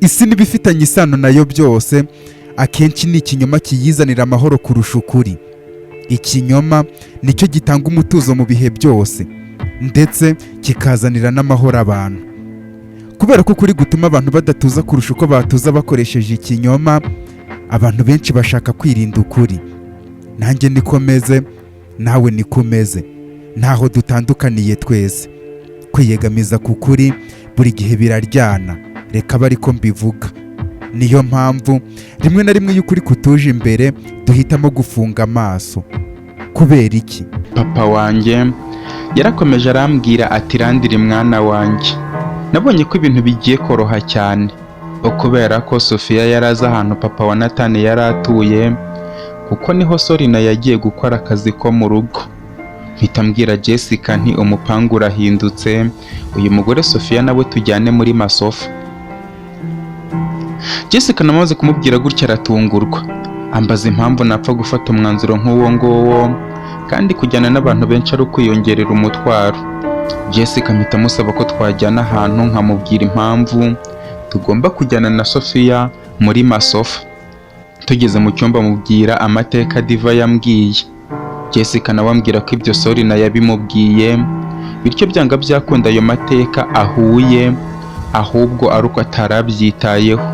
Isi n'ibifitanye isano nayo byose, akenshi ni ikinyoma kiyizanira amahoro kurusha ukuri. Ikinyoma nicyo gitanga umutuzo mu bihe byose, ndetse kikazanira n'amahoro abantu, kubera ko ukuri gutuma abantu badatuza kurusha uko batuza bakoresheje ikinyoma. Abantu benshi bashaka kwirinda ukuri. Nanjye niko meze, nawe niko umeze, ntaho dutandukaniye twese. Kwiyegamiza ku kuri buri gihe biraryana, reka abe ariko mbivuga. Niyo mpamvu rimwe na rimwe iyo ukuri kutuje imbere duhitamo gufunga amaso. Kubera iki? Papa wanjye yarakomeje arambwira ati: "Landry mwana wanjye, nabonye ko ibintu bigiye koroha cyane, kubera ko Sofiya yari azi ahantu papa wa Natani yari atuye, kuko niho Sorina yagiye gukora akazi ko mu rugo." Mpita mbwira Jessica nti: "Umupangu urahindutse, uyu mugore Sofiya nawe tujyane muri Masofa." Jessica namaze kumubwira gutya aratungurwa, ambaza impamvu napfa gufata umwanzuro nk'uwo nguwo kandi kujyana n'abantu benshi ari ukwiyongerera umutwaro. Jessica mpita musaba ko twajyana ahantu nkamubwira impamvu tugomba kujyana na Sofiya muri Masofa. Tugeze mu cyumba mubwira amateka Diva yambwiye. Jessica nawe ambwira ko ibyo Sorina yabimubwiye, bityo byanga byakunda ayo mateka ahuye, ahubwo ari uko atarabyitayeho.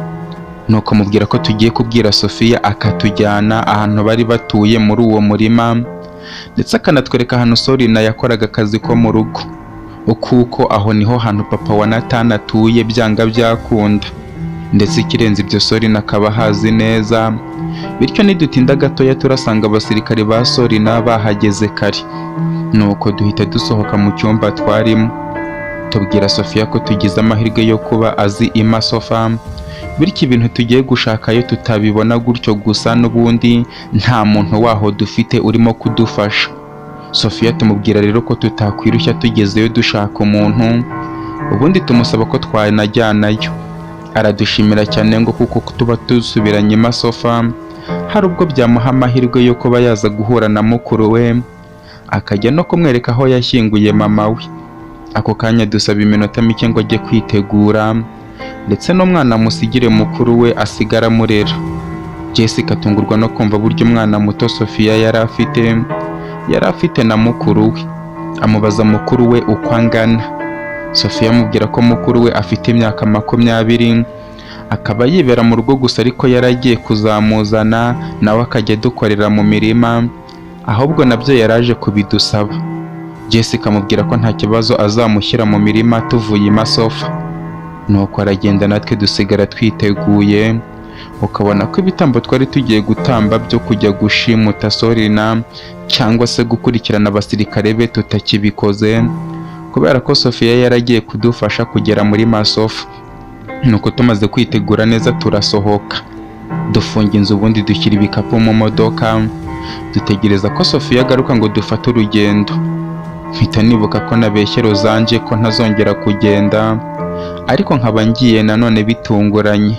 Nuko mubwira ko tugiye kubwira Sofiya akatujyana ahantu bari batuye muri uwo murima, ndetse akanatwereka ahantu Sorina yakoraga akazi ko mu rugo, kuko aho niho hantu papa wa Natani atuye byanga byakunda, ndetse ikirenze ibyo Sorina akaba ahazi neza, bityo nidutinda gatoya turasanga abasirikare ba Sorina bahageze kare. Nuko duhita dusohoka mu cyumba twarimo, tubwira Sofiya ko tugize amahirwe yo kuba azi Imasofa, bityo ibintu tugiye gushakayo tutabibona gutyo gusa, n'ubundi nta muntu waho dufite urimo kudufasha. Sofiya tumubwira rero ko tutakwirushya tugezeyo dushaka umuntu, ubundi tumusaba ko twanajyanayo. Aradushimira cyane ngo kuko tuba dusubiranye Imasofa hari ubwo byamuha amahirwe yo kuba yaza guhura na mukuru we, akajya no kumwereka aho yashyinguye mama we. Ako kanya dusaba iminota mike ngo ajye kwitegura, ndetse n'umwana amusigire mukuru we asigara amurera. Jessica atungurwa no kumva buryo umwana muto Sofiya yari afite na mukuru we. Amubaza mukuru we uko angana. Sofiya amubwira ko mukuru we afite imyaka 20, akaba yibera mu rugo gusa, ariko yari agiye kuzamuzana nawe akajya adukorera mu mirima, ahubwo nabyo yaraje kubidusaba. Jessica amubwira ko nta kibazo, azamushyira mu mirima tuvuye i Masofa. Nuko aragenda, natwe dusigara twiteguye, ukabona ko ibitambo twari tugiye gutamba byo kujya gushimuta Sorina cyangwa se gukurikirana abasirikare be tutakibikoze, kubera ko Sofiya yaragiye kudufasha kugera muri Masofa. Nuko tumaze kwitegura neza turasohoka, dufunga inzu, ubundi dushyira ibikapu mu modoka, dutegereza ko Sofiya agaruka ngo dufate urugendo. Mpita nibuka ko nabeshye Rozanje ko ntazongera kugenda, ariko nkaba ngiye nanone bitunguranye.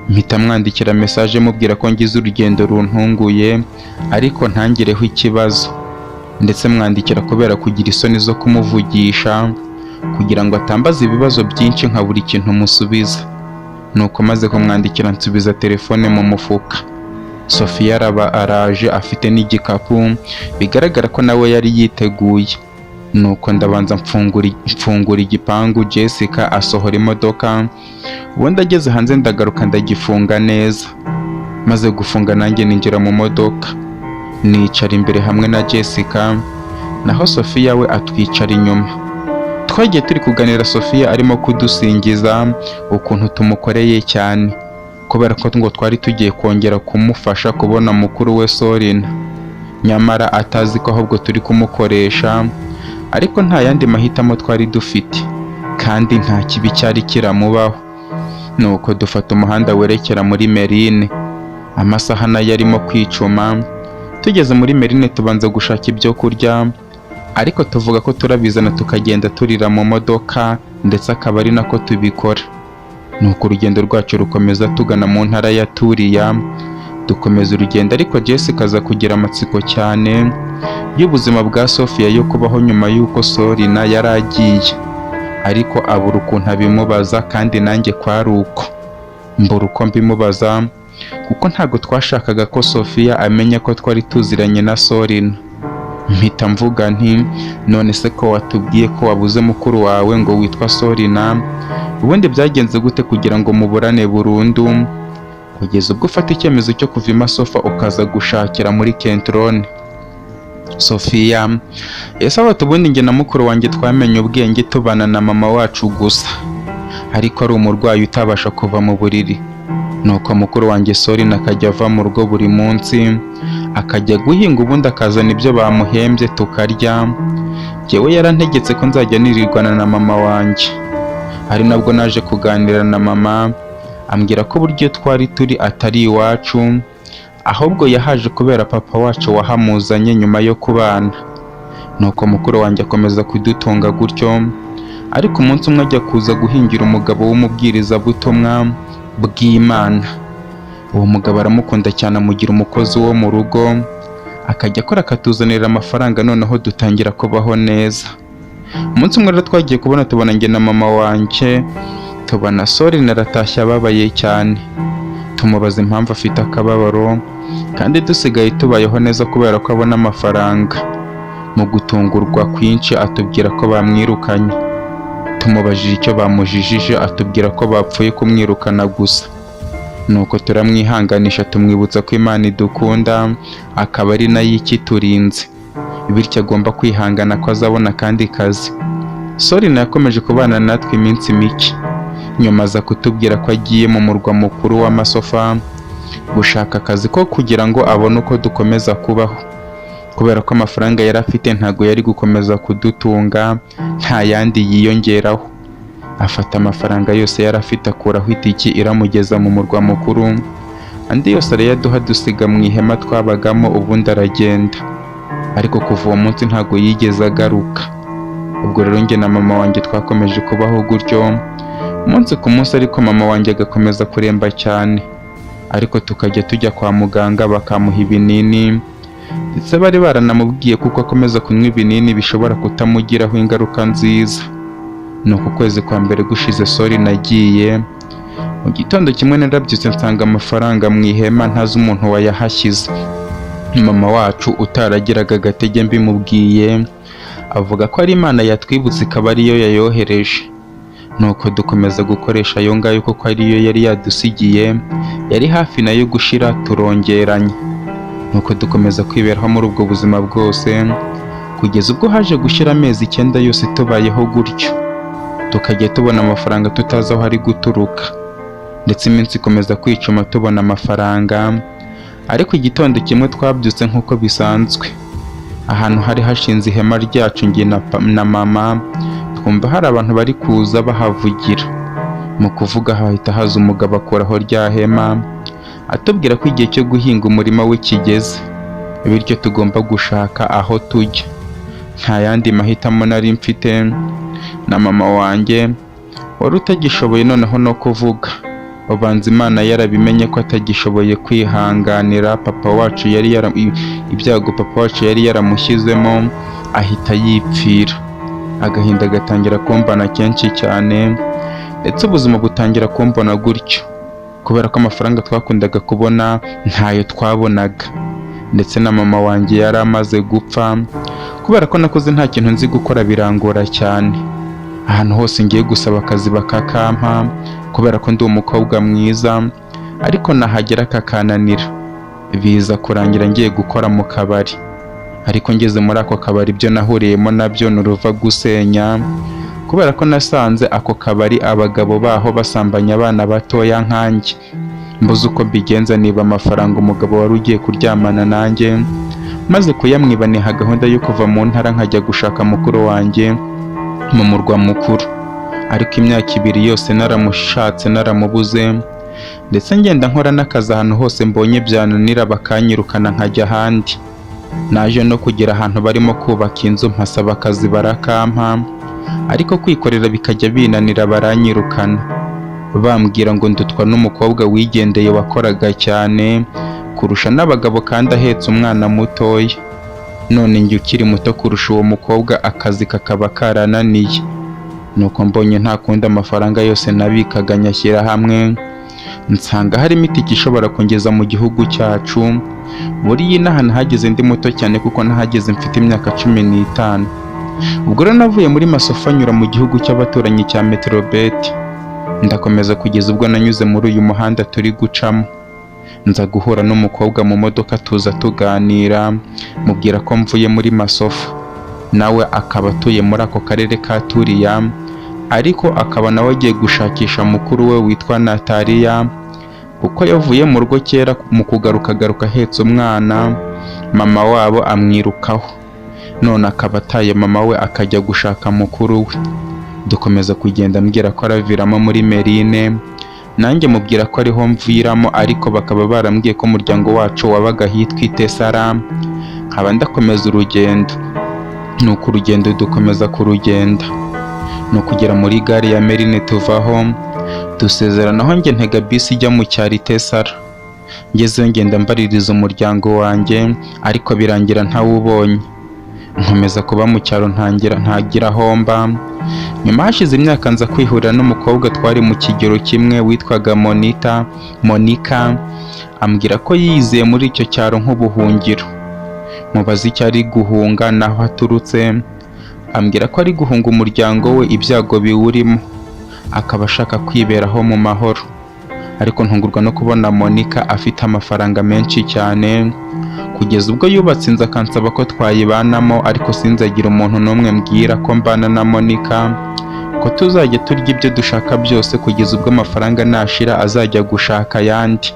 Mpita mwandikira message mubwira ko ngize urugendo runtunguye, ariko ntangireho ikibazo, ndetse mwandikira kubera kugira isoni zo kumuvugisha kugira ngo atambaza ibibazo byinshi nka buri kintu musubiza. Nuko maze kumwandikira nsubiza telefone mu mufuka. Sofiya araba araje afite n'igikapu, bigaragara ko nawe yari yiteguye. Nuko ndabanza mfungura igipangu, Jessica asohora imodoka, ubundi ageze hanze ndagaruka ndagifunga neza. Maze gufunga nanjye ninjira mu modoka, nicara imbere hamwe na Jessica, naho Sofiya we atwicara inyuma. Twagiye turi kuganira, Sofiya arimo kudusingiza ukuntu tumukoreye cyane, kubera ko ngo twari tugiye kongera kumufasha kubona mukuru we Sorina, nyamara atazi ko ahubwo turi kumukoresha, ariko nta yandi mahitamo twari dufite kandi nta kibi cyari kiramubaho. Nuko dufata umuhanda werekera muri Merine, amasaha nayo arimo kwicuma. Tugeze muri Merine tubanza gushaka ibyo kurya, ariko tuvuga ko turabizana tukagenda turira mu modoka, ndetse akaba ari nako tubikora. Nuko urugendo rwacu rukomeza tugana mu ntara ya Turiya. Dukomeza urugendo, ariko Jessica aza kugira amatsiko cyane y'ubuzima bwa Sofia yo kubaho nyuma y'uko Sorina yari agiye, ariko abura ukuntu abimubaza, kandi nanjye kwari uko. Mbura uko mbimubaza kuko ntabwo twashakaga ko Sofia amenya ko twari tuziranye na Sorina. Mpita mvuga nti: "None se ko watubwiye ko wabuze mukuru wawe ngo witwa Sorina, ubundi byagenze gute kugira ngo muburane burundu kugeza ubwo ufata icyemezo cyo kuva i Masofa ukaza gushakira muri Kentrone?" Sofia ese ati: "Ubundi njye na mukuru wanjye twamenye ubwenge tubana na mama wacu gusa, ariko ari umurwayi utabasha kuva mu buriri. Nuko mukuru wanjye Sorina akajya ava mu rugo buri munsi akajya guhinga, ubundi akazana ibyo bamuhembye tukarya. Njyewe yarantegetse ko nzajya nirirwana na mama wanjye. Ari nabwo naje kuganira na mama, ambwira ko uburyo twari turi atari iwacu, ahubwo yahaje kubera papa wacu wahamuzanye nyuma yo kubana. Nuko mukuru wanjye akomeza kudutunga gutyo, ariko umunsi umwe ajya kuza guhingira umugabo w'umubwirizabutumwa bw'Imana. Uwo mugabo aramukunda cyane, amugira umukozi wo mu rugo, akajya akora akatuzanira amafaranga, noneho dutangira kubaho neza. Umunsi umwe rero twagiye kubona tubona, njye na mama wanjye, tubona Sorina aratashye ababaye cyane. Tumubaza impamvu afite akababaro kandi dusigaye tubayeho neza kubera ko abona amafaranga. Mu gutungurwa kwinshi atubwira ko bamwirukanye. Tumubajije icyo bamujijije, atubwira ko bapfuye kumwirukana gusa. Nuko turamwihanganisha, tumwibutsa ko Imana idukunda akaba ari nayo ikiturinze, bityo agomba kwihangana ko azabona akandi kazi. Sorina yakomeje kubana natwe iminsi mike, nyuma aza kutubwira ko agiye mu murwa mukuru w'Amasofa gushaka akazi ko kugira ngo abone uko dukomeza kubaho, kubera ko amafaranga yari afite ntabwo yari gukomeza kudutunga nta yandi yiyongeraho. Afata amafaranga yose yari afite, akuraho itiki iramugeza mu murwa mukuru, andi yose arayaduha, dusiga mu ihema twabagamo, ubundi aragenda. Ariko kuva uwo munsi ntabwo yigeze agaruka. Ubwo rero njye na mama wanjye twakomeje kubaho gutyo umunsi ku munsi, ariko mama wanjye agakomeza kuremba cyane, ariko tukajya tujya kwa muganga bakamuha ibinini, ndetse bari baranamubwiye kuko akomeza kunywa ibinini bishobora kutamugiraho ingaruka nziza. Ni uku kwezi kwa mbere gushize Sori nagiye, mu gitondo kimwe narabyutse nsanga amafaranga mu ihema, ntazi umuntu wayahashyize. Mama wacu utaragiraga agatege mbimubwiye, avuga ko ari Imana yatwibutse ikaba ariyo yayohereje. Nuko dukomeza gukoresha ayo ngayo kuko ariyo yari yadusigiye, yari hafi nayo gushira, turongeranya. Nuko dukomeza kwiberaho muri ubwo buzima bwose kugeza ubwo haje gushira amezi 9 yose tubayeho gutyo, tukajya tubona amafaranga tutazi aho ari guturuka, ndetse iminsi ikomeza kwicuma tubona amafaranga. Ariko igitondo kimwe twabyutse nk'uko bisanzwe, ahantu hari hashinze ihema ryacu njye na mama, twumva hari abantu bari kuza bahavugira. Mu kuvuga hahita haza umugabo akuraho rya hema, atubwira ko igihe cyo guhinga umurima we kigeze, bityo tugomba gushaka aho tujya. Nta yandi mahitamo nari mfite, na mama wanjye wari utagishoboye noneho no kuvuga, ubanza Imana yarabimenye ko atagishoboye kwihanganira papa wacu yari yara, ibyago papa wacu yari yaramushyizemo, ahita yipfira. Agahinda gatangira kumbana kenshi cyane, ndetse ubuzima butangira kumbona gutyo, kubera ko amafaranga twakundaga kubona ntayo twabonaga, ndetse na mama wanjye yari amaze gupfa. Kubera ko nakoze nta kintu nzi gukora birangora cyane, ahantu hose ngiye gusaba akazi bakakampa kubera ko ndi umukobwa mwiza, ariko nahagera kakananira. Biza kurangira ngiye gukora mu kabari, ariko ngeze muri ako kabari ibyo nahuriyemo nabyo ni uruva gusenya, kubera ko nasanze ako kabari abagabo baho basambanya abana batoya nkanjye. Mbuze uko mbigenza, niba amafaranga umugabo wari ugiye kuryamana nanjye, maze kuyamwiba niha gahunda yo kuva mu ntara nkajya gushaka mukuru wanjye mu murwa mukuru. Ariko imyaka 2 yose naramushatse naramubuze, ndetse ngenda nkora n'akazi ahantu hose mbonye, byananira bakanyirukana nkajya ahandi. Naje no kugera ahantu barimo kubaka inzu mpasaba akazi barakampa, ariko kwikorera bikajya binanira baranyirukana, bambwira ngo ndutwa n'umukobwa wigendeye wakoraga cyane kurusha n'abagabo kandi ahetse umwana mutoya, none njye ukiri muto kurusha uwo mukobwa akazi kakaba karananiye. Nuko mbonye nta kundi, amafaranga yose nabikaga nyashyira hamwe, Nsanga harimo itike ishobora kungeza mu gihugu cyacu. Buriya inaha nahageze ndi muto cyane, kuko nahageze mfite imyaka 15. Ubwo rero navuye muri Masofa nyura mu gihugu cy'abaturanyi cya Metrobet, ndakomeza kugeza ubwo nanyuze muri uyu muhanda turi gucamo. Nza guhura n'umukobwa mu modoka, tuza tuganira, mubwira ko mvuye muri Masofa, nawe akaba atuye muri ako karere ka Turiya, ariko akaba nawe agiye gushakisha mukuru we witwa Nataliya, kuko yavuye mu rugo kera, mu kugaruka agaruka ahetse umwana, mama wabo amwirukaho, none akaba ataye mama we akajya gushaka mukuru we. Dukomeza kugenda, ambwira ko araviramo muri Merine, nanjye mubwira ko ariho mviramo, ariko bakaba barambwiye ko umuryango wacu wabaga ahitwa Itesara. Nkaba ndakomeza urugendo. Nuko urugendo dukomeza kurugenda, ni ukugera muri gare ya Merine, tuvaho dusezeranaho, njye ntega bisi ijya mu cyaro Itesara. Ngezeyo ngenda mbaririza umuryango wanjye, ariko birangira ntawubonye. Nkomeza kuba mu cyaro, ntangira ntagira aho mba. Nyuma hashize imyaka nza kwihurira n'umukobwa twari mu kigero kimwe witwaga Monita Monica, ambwira ko yizeye muri icyo cyaro nk'ubuhungiro. Mubaza icyo ari guhunga n'aho aturutse, ambwira ko ari guhunga umuryango we ibyago biwurimo, akaba ashaka kwiberaho mu mahoro. Ariko ntungurwa no kubona Monica afite amafaranga menshi cyane, kugeza ubwo yubatse inzu akansaba ko twayibanamo, ariko sinzagira umuntu n'umwe mbwira ko mbana na Monica, ko tuzajya turya ibyo dushaka byose kugeza ubwo amafaranga nashira azajya gushaka ayandi.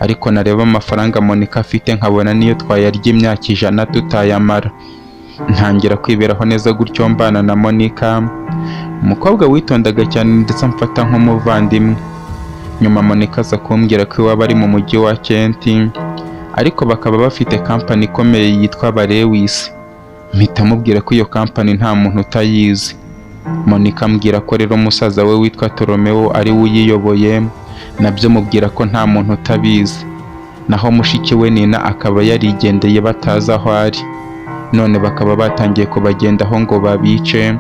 Ariko nareba amafaranga Monica afite nkabona niyo twayarya imyaka 100 tutayamara. Ntangira kwiberaho neza gutyo mbana na Monica, umukobwa witondaga cyane ndetse amfata nk'umuvandimwe. Nyuma Monica aza kumbwira ko iwabo ari mu mujyi wa Kenti, ariko bakaba bafite kampani ikomeye yitwa Barewisi. Mpita mubwira ko iyo kampani nta muntu utayizi. Monica ambwira ko rero musaza we witwa Toromeo ari we uyiyoboye, nabyo mubwira ko nta muntu utabizi. Naho mushiki we Nina akaba yarigendeye batazi aho ari, none bakaba batangiye kubagendaho ngo babice,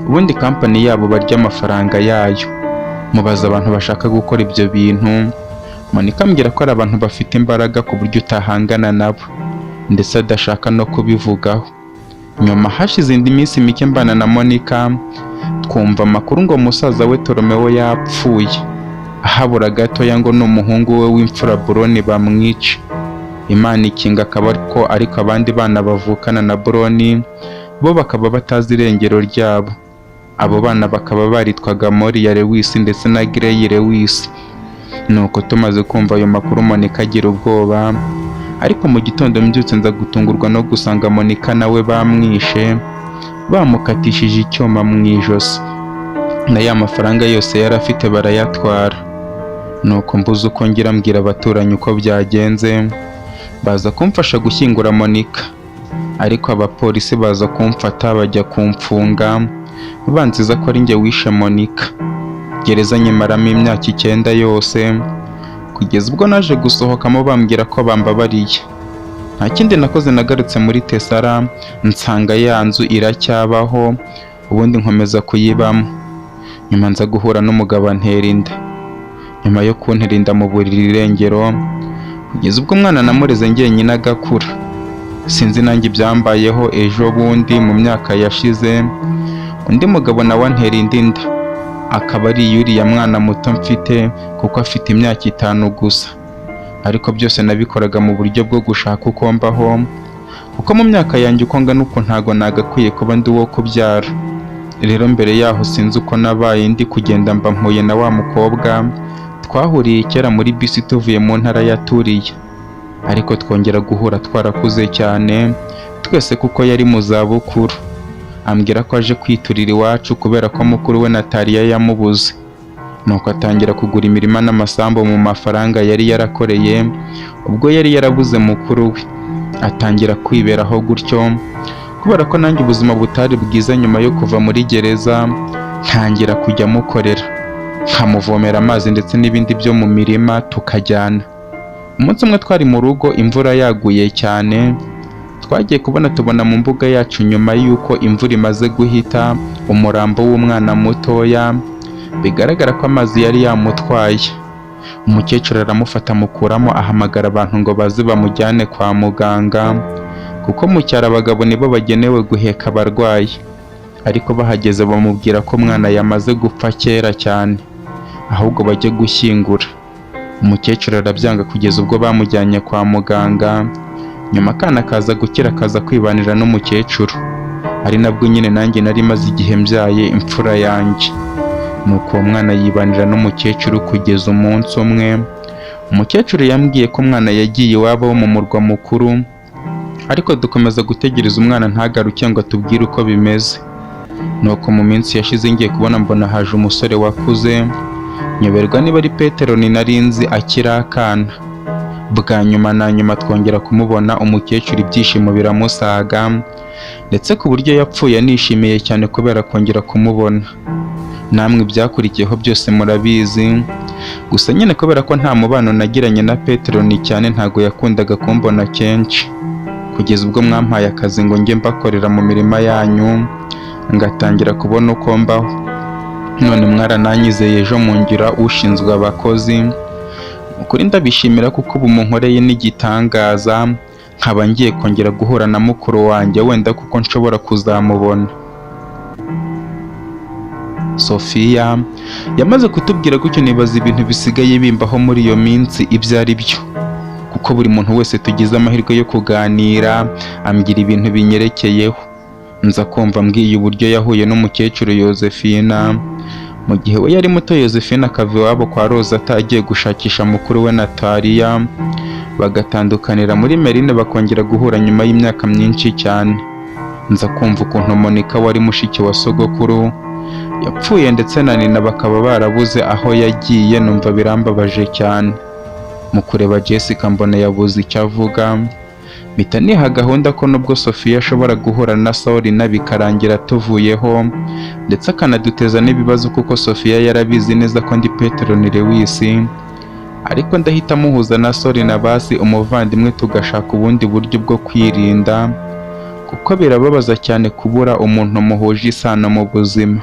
ubundi kampani yabo barya amafaranga yayo. Mubaza abantu bashaka gukora ibyo bintu, Monica ambwira ko ari abantu bafite imbaraga ku buryo utahangana nabo, ndetse adashaka no kubivugaho. Nyuma hashize indi minsi mike mbana na Monica, twumva amakuru ngo musaza we Toromeo yapfuye, ahabura gatoya ngo n'umuhungu we w'imfura Buroni bamwice. Imana ikinga akaboko, ariko abandi bana bavukana na Buroni bo bakaba batazi irengero ryabo. Abo bana bakaba baritwaga Moriya Lewis ndetse na Grey Lewis. Nuko tumaze kumva ayo makuru Monica agira ubwoba, ariko mu gitondo mbyutse nza gutungurwa no gusanga Monica nawe bamwishe, bamukatishije icyuma mu ijosi, na ya mafaranga yose yari afite barayatwara. Nuko mbuze uko ngira mbwira abaturanyi uko byagenze, baza kumfasha gushyingura Monica, ariko abapolisi baza kumfata bajya kumfunga, banziza ko ari njye wishe Monica. Gereza nyimaramo imyaka 9 yose, kugeza ubwo naje gusohokamo bambwira ko bambabariye. Nta kindi nakoze, nagarutse muri Tesara nsanga ya nzu iracyabaho, ubundi nkomeza kuyibamo. Nyuma nza guhura n'umugabo antera inda. Nyuma yo kuntera inda mu buriri irengero, kugeza ubwo umwana namureze njyenyine agakura. Sinzi nanjye ibyambayeho ejo bundi mu myaka yashize, undi mugabo nawe antera indi nda, akaba ari yuriya mwana muto mfite, kuko afite imyaka 5 gusa. Ariko byose nabikoraga mu buryo bwo gushaka uko mbaho, kuko mu myaka yanjye uko ngana uko ntago nagakwiye kuba ndi uwo kubyara. Rero mbere yaho sinzi uko nabaye ndi kugenda mba mpuye na wa mukobwa twahuriye kera muri bisi tuvuye mu ntara ya Turiya, ariko twongera guhura twarakuze cyane twese kuko yari mu zabukuru. Ambwira ko aje kwiturira iwacu kubera ko mukuru we Nataliya yamubuze. Nuko atangira kugura imirima n'amasambu mu mafaranga yari yarakoreye ubwo yari yarabuze mukuru we, atangira kwiberaho gutyo. Kubera ko nanjye ubuzima butari bwiza nyuma yo kuva muri gereza, ntangira kujya mukorera, nkamuvomera amazi ndetse n'ibindi byo mu mirima tukajyana. Umunsi umwe twari mu rugo imvura yaguye cyane, twagiye kubona tubona mu mbuga yacu nyuma y'uko imvura imaze guhita umurambo w'umwana mutoya, bigaragara ko amazi yari yamutwaye. Umukecuru aramufata amukuramo, ahamagara abantu ngo baze bamujyane kwa muganga, kuko mu cyaro abagabo nibo bagenewe guheka abarwayi. Ariko bahageze bamubwira ko umwana yamaze gupfa kera cyane, ahubwo bajye gushyingura. Umukecuru arabyanga kugeza ubwo bamujyanye kwa muganga. Nyuma akana kaza gukira, kaza kwibanira n'umukecuru, ari nabwo nyine nanjye nari maze igihe mbyaye imfura yanjye. Nuko uwo mwana yibanira n'umukecuru kugeza umunsi umwe umukecuru yambwiye ko umwana yagiye iwabo wo mu murwa mukuru, ariko dukomeza gutegereza umwana ntagaruke ngo atubwire uko bimeze. Nuko mu minsi yashize ngiye kubona mbona haje umusore wakuze, nyoberwa niba ari Petero ni nari nzi akiri akana. Bwa nyuma na nyuma twongera kumubona, umukecuru ibyishimo biramusaga, ndetse ku buryo yapfuye anishimiye cyane kubera kongera kumubona. Namwe ibyakurikiyeho byose murabizi. Gusa nyine kubera ko nta mubano nagiranye na Petero ni cyane, ntago yakundaga kumbona kenshi, kugeza ubwo mwampaye akazi ngo njye mbakorera mu mirima yanyu, ngatangira kubona uko mbaho. None mwarananyizeye ejo mungira ushinzwe abakozi. Ukuri ndabishimira kuko ubu munkoreye n'igitangaza, nkaba ngiye kongera guhura na mukuru wanjye wenda kuko nshobora kuzamubona. Sofiya yamaze kutubwira gutyo, nibaza ibintu bisigaye bimbaho muri iyo minsi ibyo ari byo, kuko buri muntu wese tugize amahirwe yo kuganira ambwira ibintu binyerekeyeho. Nza kumva mbwiye uburyo yahuye n'umukecuru Yozefina mu gihe we yari muto. Yozefina akava iwabo kwa Rozata agiye gushakisha mukuru we Nataliya, bagatandukanira muri Merine, bakongera guhura nyuma y'imyaka myinshi cyane. Nza kumva ukuntu Monica wari mushiki wa sogokuru yapfuye, ndetse na Nina bakaba barabuze aho yagiye, numva birambabaje cyane. Mu kureba Jessica mbona yabuze icyo avuga, mpita niha gahunda ko nubwo Sofia ashobora guhura na Saulina bikarangira tuvuyeho, ndetse akanaduteza n'ibibazo kuko Sofia yarabizi neza ko ndi Petero ni Lewis, ariko ndahita muhuza na Saulina basi umuvandimwe, tugashaka ubundi buryo bwo kwirinda, kuko birababaza cyane kubura umuntu muhuje isano mu buzima.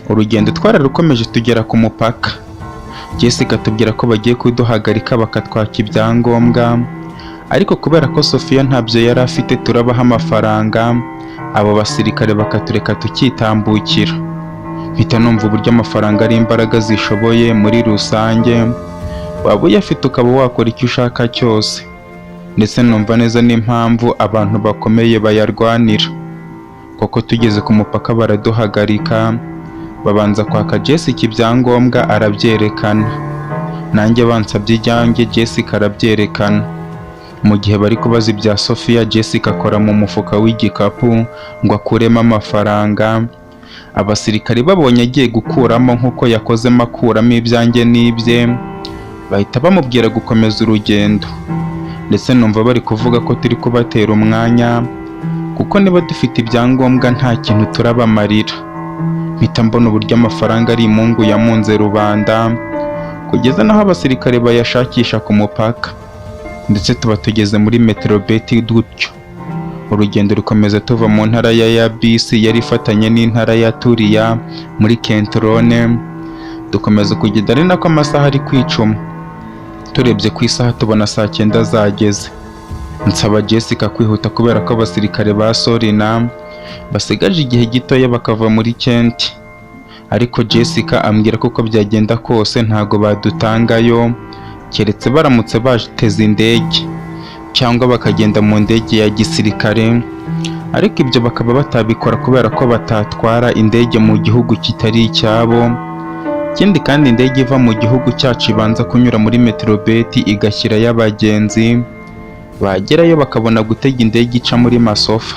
Urugendo twararukomeje tugera ku mupaka. Jessica atubwira ko bagiye kuduhagarika bakatwaka ibyangombwa, ariko kubera ko Sofia ntabyo yari afite turabaha amafaranga, abo basirikare bakatureka tukitambukira. Mpita numva uburyo amafaranga ari imbaraga zishoboye muri rusange, waba uyafite ukaba wakora icyo ushaka cyose, ndetse numva neza n'impamvu abantu bakomeye bayarwanira. Koko tugeze ku mupaka baraduhagarika, babanza kwaka Jessica ibyangombwa arabyerekana, nanjye bansabye ibyanjye Jessica arabyerekana. Mu gihe bari kubaza ibya Sofia, Jessica akora mu mufuka w'igikapu ngo akuremo amafaranga. Abasirikari babonye agiye gukuramo nk'uko yakozemo akuramo ibyanjye n'ibye, bahita bamubwira gukomeza urugendo. Ndetse numva bari kuvuga ko turi kubatera umwanya, kuko niba dufite ibyangombwa nta kintu turabamarira. Mpita mbona uburyo amafaranga ari imungu yamunze rubanda, kugeza n'aho abasirikare bayashakisha ku mupaka. Ndetse tuba tugeze muri Metrobeti dutyo. Urugendo rukomeza tuva mu ntara ya Yabisi yari ifatanye n'intara ya Turiya muri Kentrone, dukomeza kugenda ari nako amasaha ari kwicuma. Turebye ku isaha tubona saa 9 zageze. Nsaba Jessica kwihuta kubera ko abasirikare ba Solina basigaje igihe gitoya bakava muri Kent. Ariko Jessica ambwira ko uko byagenda kose ntago badutangayo, keretse baramutse bateze indege cyangwa bakagenda mu ndege ya gisirikare, ariko ibyo bakaba batabikora kubera ko batatwara indege mu gihugu kitari icyabo. Ikindi kandi indege iva mu gihugu cyacu ibanza kunyura muri Metrobeti igashyirayo abagenzi, bagerayo bakabona gutega indege ica muri Masofa.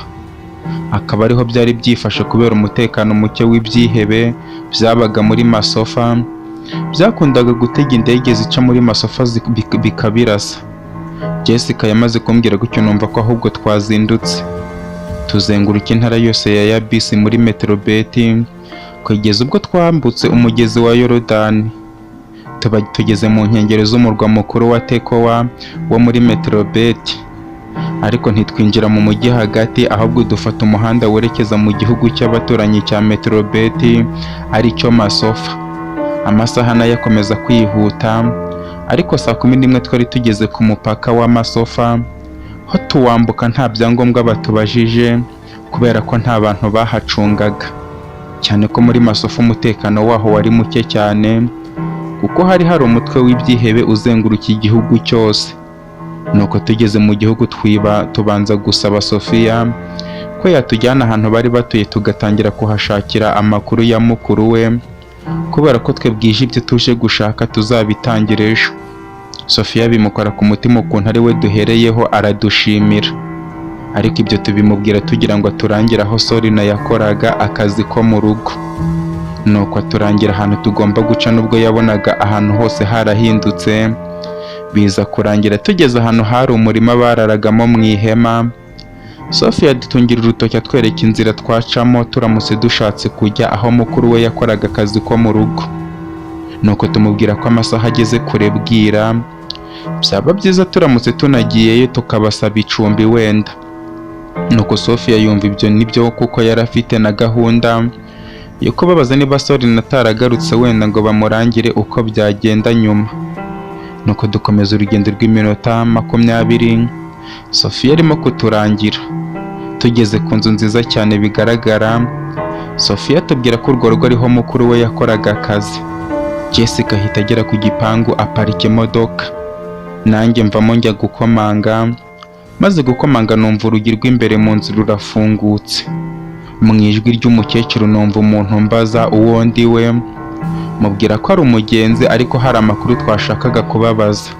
Akaba ariho byari byifashe kubera umutekano muke w'ibyihebe byabaga muri Masofa, byakundaga gutega indege zica muri Masofa bikabirasa. Jessica yamaze kumbwira gutyo numva ko ahubwo twazindutse, tuzenguruka intara yose ya Yabisi muri Metrobeti kugeza ubwo twambutse umugezi wa Yorodani, tuba tugeze mu nkengero z'umurwa mukuru wa Tekowa wo muri Metrobeti. Ariko ntitwinjira mu mujyi hagati, ahubwo dufata umuhanda werekeza mu gihugu cy'abaturanyi cya Metrobeti aricyo Masofa. Amasaha nayo akomeza kwihuta, Ariko saa 11 twari tugeze ku mupaka w'Amasofa, ho tuwambuka nta byangombwa batubajije, kubera ko nta bantu bahacungaga, cyane ko muri Masofa umutekano waho wari muke cyane, kuko hari hari umutwe w'ibyihebe uzenguruka igihugu cyose. Nuko tugeze mu gihugu twiba tubanza gusaba Sofiya ko yatujyana ahantu bari batuye, tugatangira kuhashakira amakuru ya mukuru we, kubera ko twe bwije ibyo tuje gushaka tuzabitangira ejo. Sofiya bimukora ku mutima ukuntu ari we duhereyeho, aradushimira. Ariko ibyo tubimubwira tugira ngo aturangire aho Sorina yakoraga akazi ko mu rugo. Nuko aturangira ahantu tugomba guca, nubwo yabonaga ahantu hose harahindutse. Biza kurangira tugeze ahantu hari umurima bararagamo mu ihema. Sofiya adutungira urutoki atwereka inzira twacamo turamutse dushatse kujya aho mukuru we yakoraga akazi ko mu rugo. Nuko tumubwira ko amasaha ageze kure bwira, byaba byiza turamutse tunagiyeyo tukabasaba icumbi wenda. Nuko Sofiya yumva ibyo nibyo, kuko yari afite na gahunda yo kubabaza niba Sorina ataragarutse wenda ngo bamurangire uko byagenda nyuma. Nuko dukomeza urugendo rw'iminota 20, Sofiya arimo kuturangira. Tugeze ku nzu nziza cyane bigaragara, Sofiya atubwira ko urwo rugo ariho mukuru we yakoraga akazi. Jessica ahita agera ku gipangu aparika imodoka, nanjye mvamo njya gukomanga. Maze gukomanga numva urugi rw'imbere mu nzu rurafungutse. Mu ijwi ry'umukecuru numva umuntu mbaza uwo ndi we, mubwira ko ari umugenzi ariko hari amakuru twashakaga kubabaza.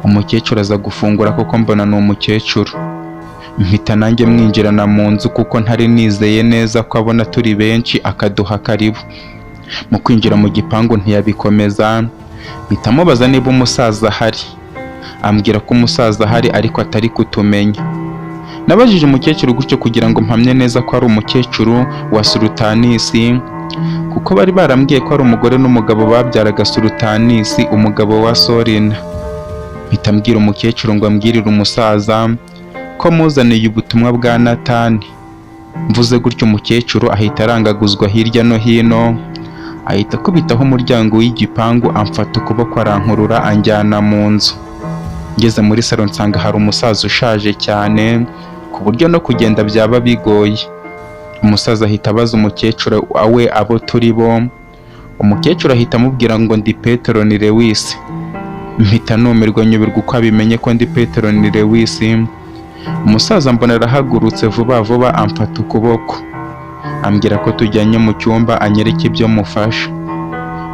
Umukecuru aza gufungura kuko mbona ni umukecuru. Mpita nanjye mwinjirana mu nzu kuko ntari nizeye neza ko abona turi benshi akaduha karibu. Mu kwinjira mu gipangu ntiyabikomeza, mpita mubaza niba umusaza ahari. Ambwira ko umusaza ahari ariko atari kutumenya. Nabajije umukecuru gutyo kugira ngo mpamye neza ko ari umukecuru wa Surutanisi, kuko bari barambwiye ko ari umugore n'umugabo babyaraga Surutanisi, umugabo wa Sorina. Mpita mbwira umukecuru ngo ambwirire umusaza ko muzaniye ubutumwa bwa Natani. Mvuze gutyo umukecuru ahita arangaguzwa hirya no hino, ahita akubitaho umuryango w'igipangu, amfata ukuboko arankurura anjyana mu nzu. Ngeze muri salo nsanga hari umusaza ushaje cyane ku buryo no kugenda byaba bigoye. Umusaza ahita abaza umukecuru we abo turi bo. Umukecuru ahita amubwira ngo ndi Petero ni Lewisi. Mpita numirwa nyoberwa uko abimenye ko ndi Petero ni Lewisi. Umusaza mbona arahagurutse vuba vuba amfata ukuboko, ambwira ko tujyanye mu cyumba anyereka ibyo mufasha.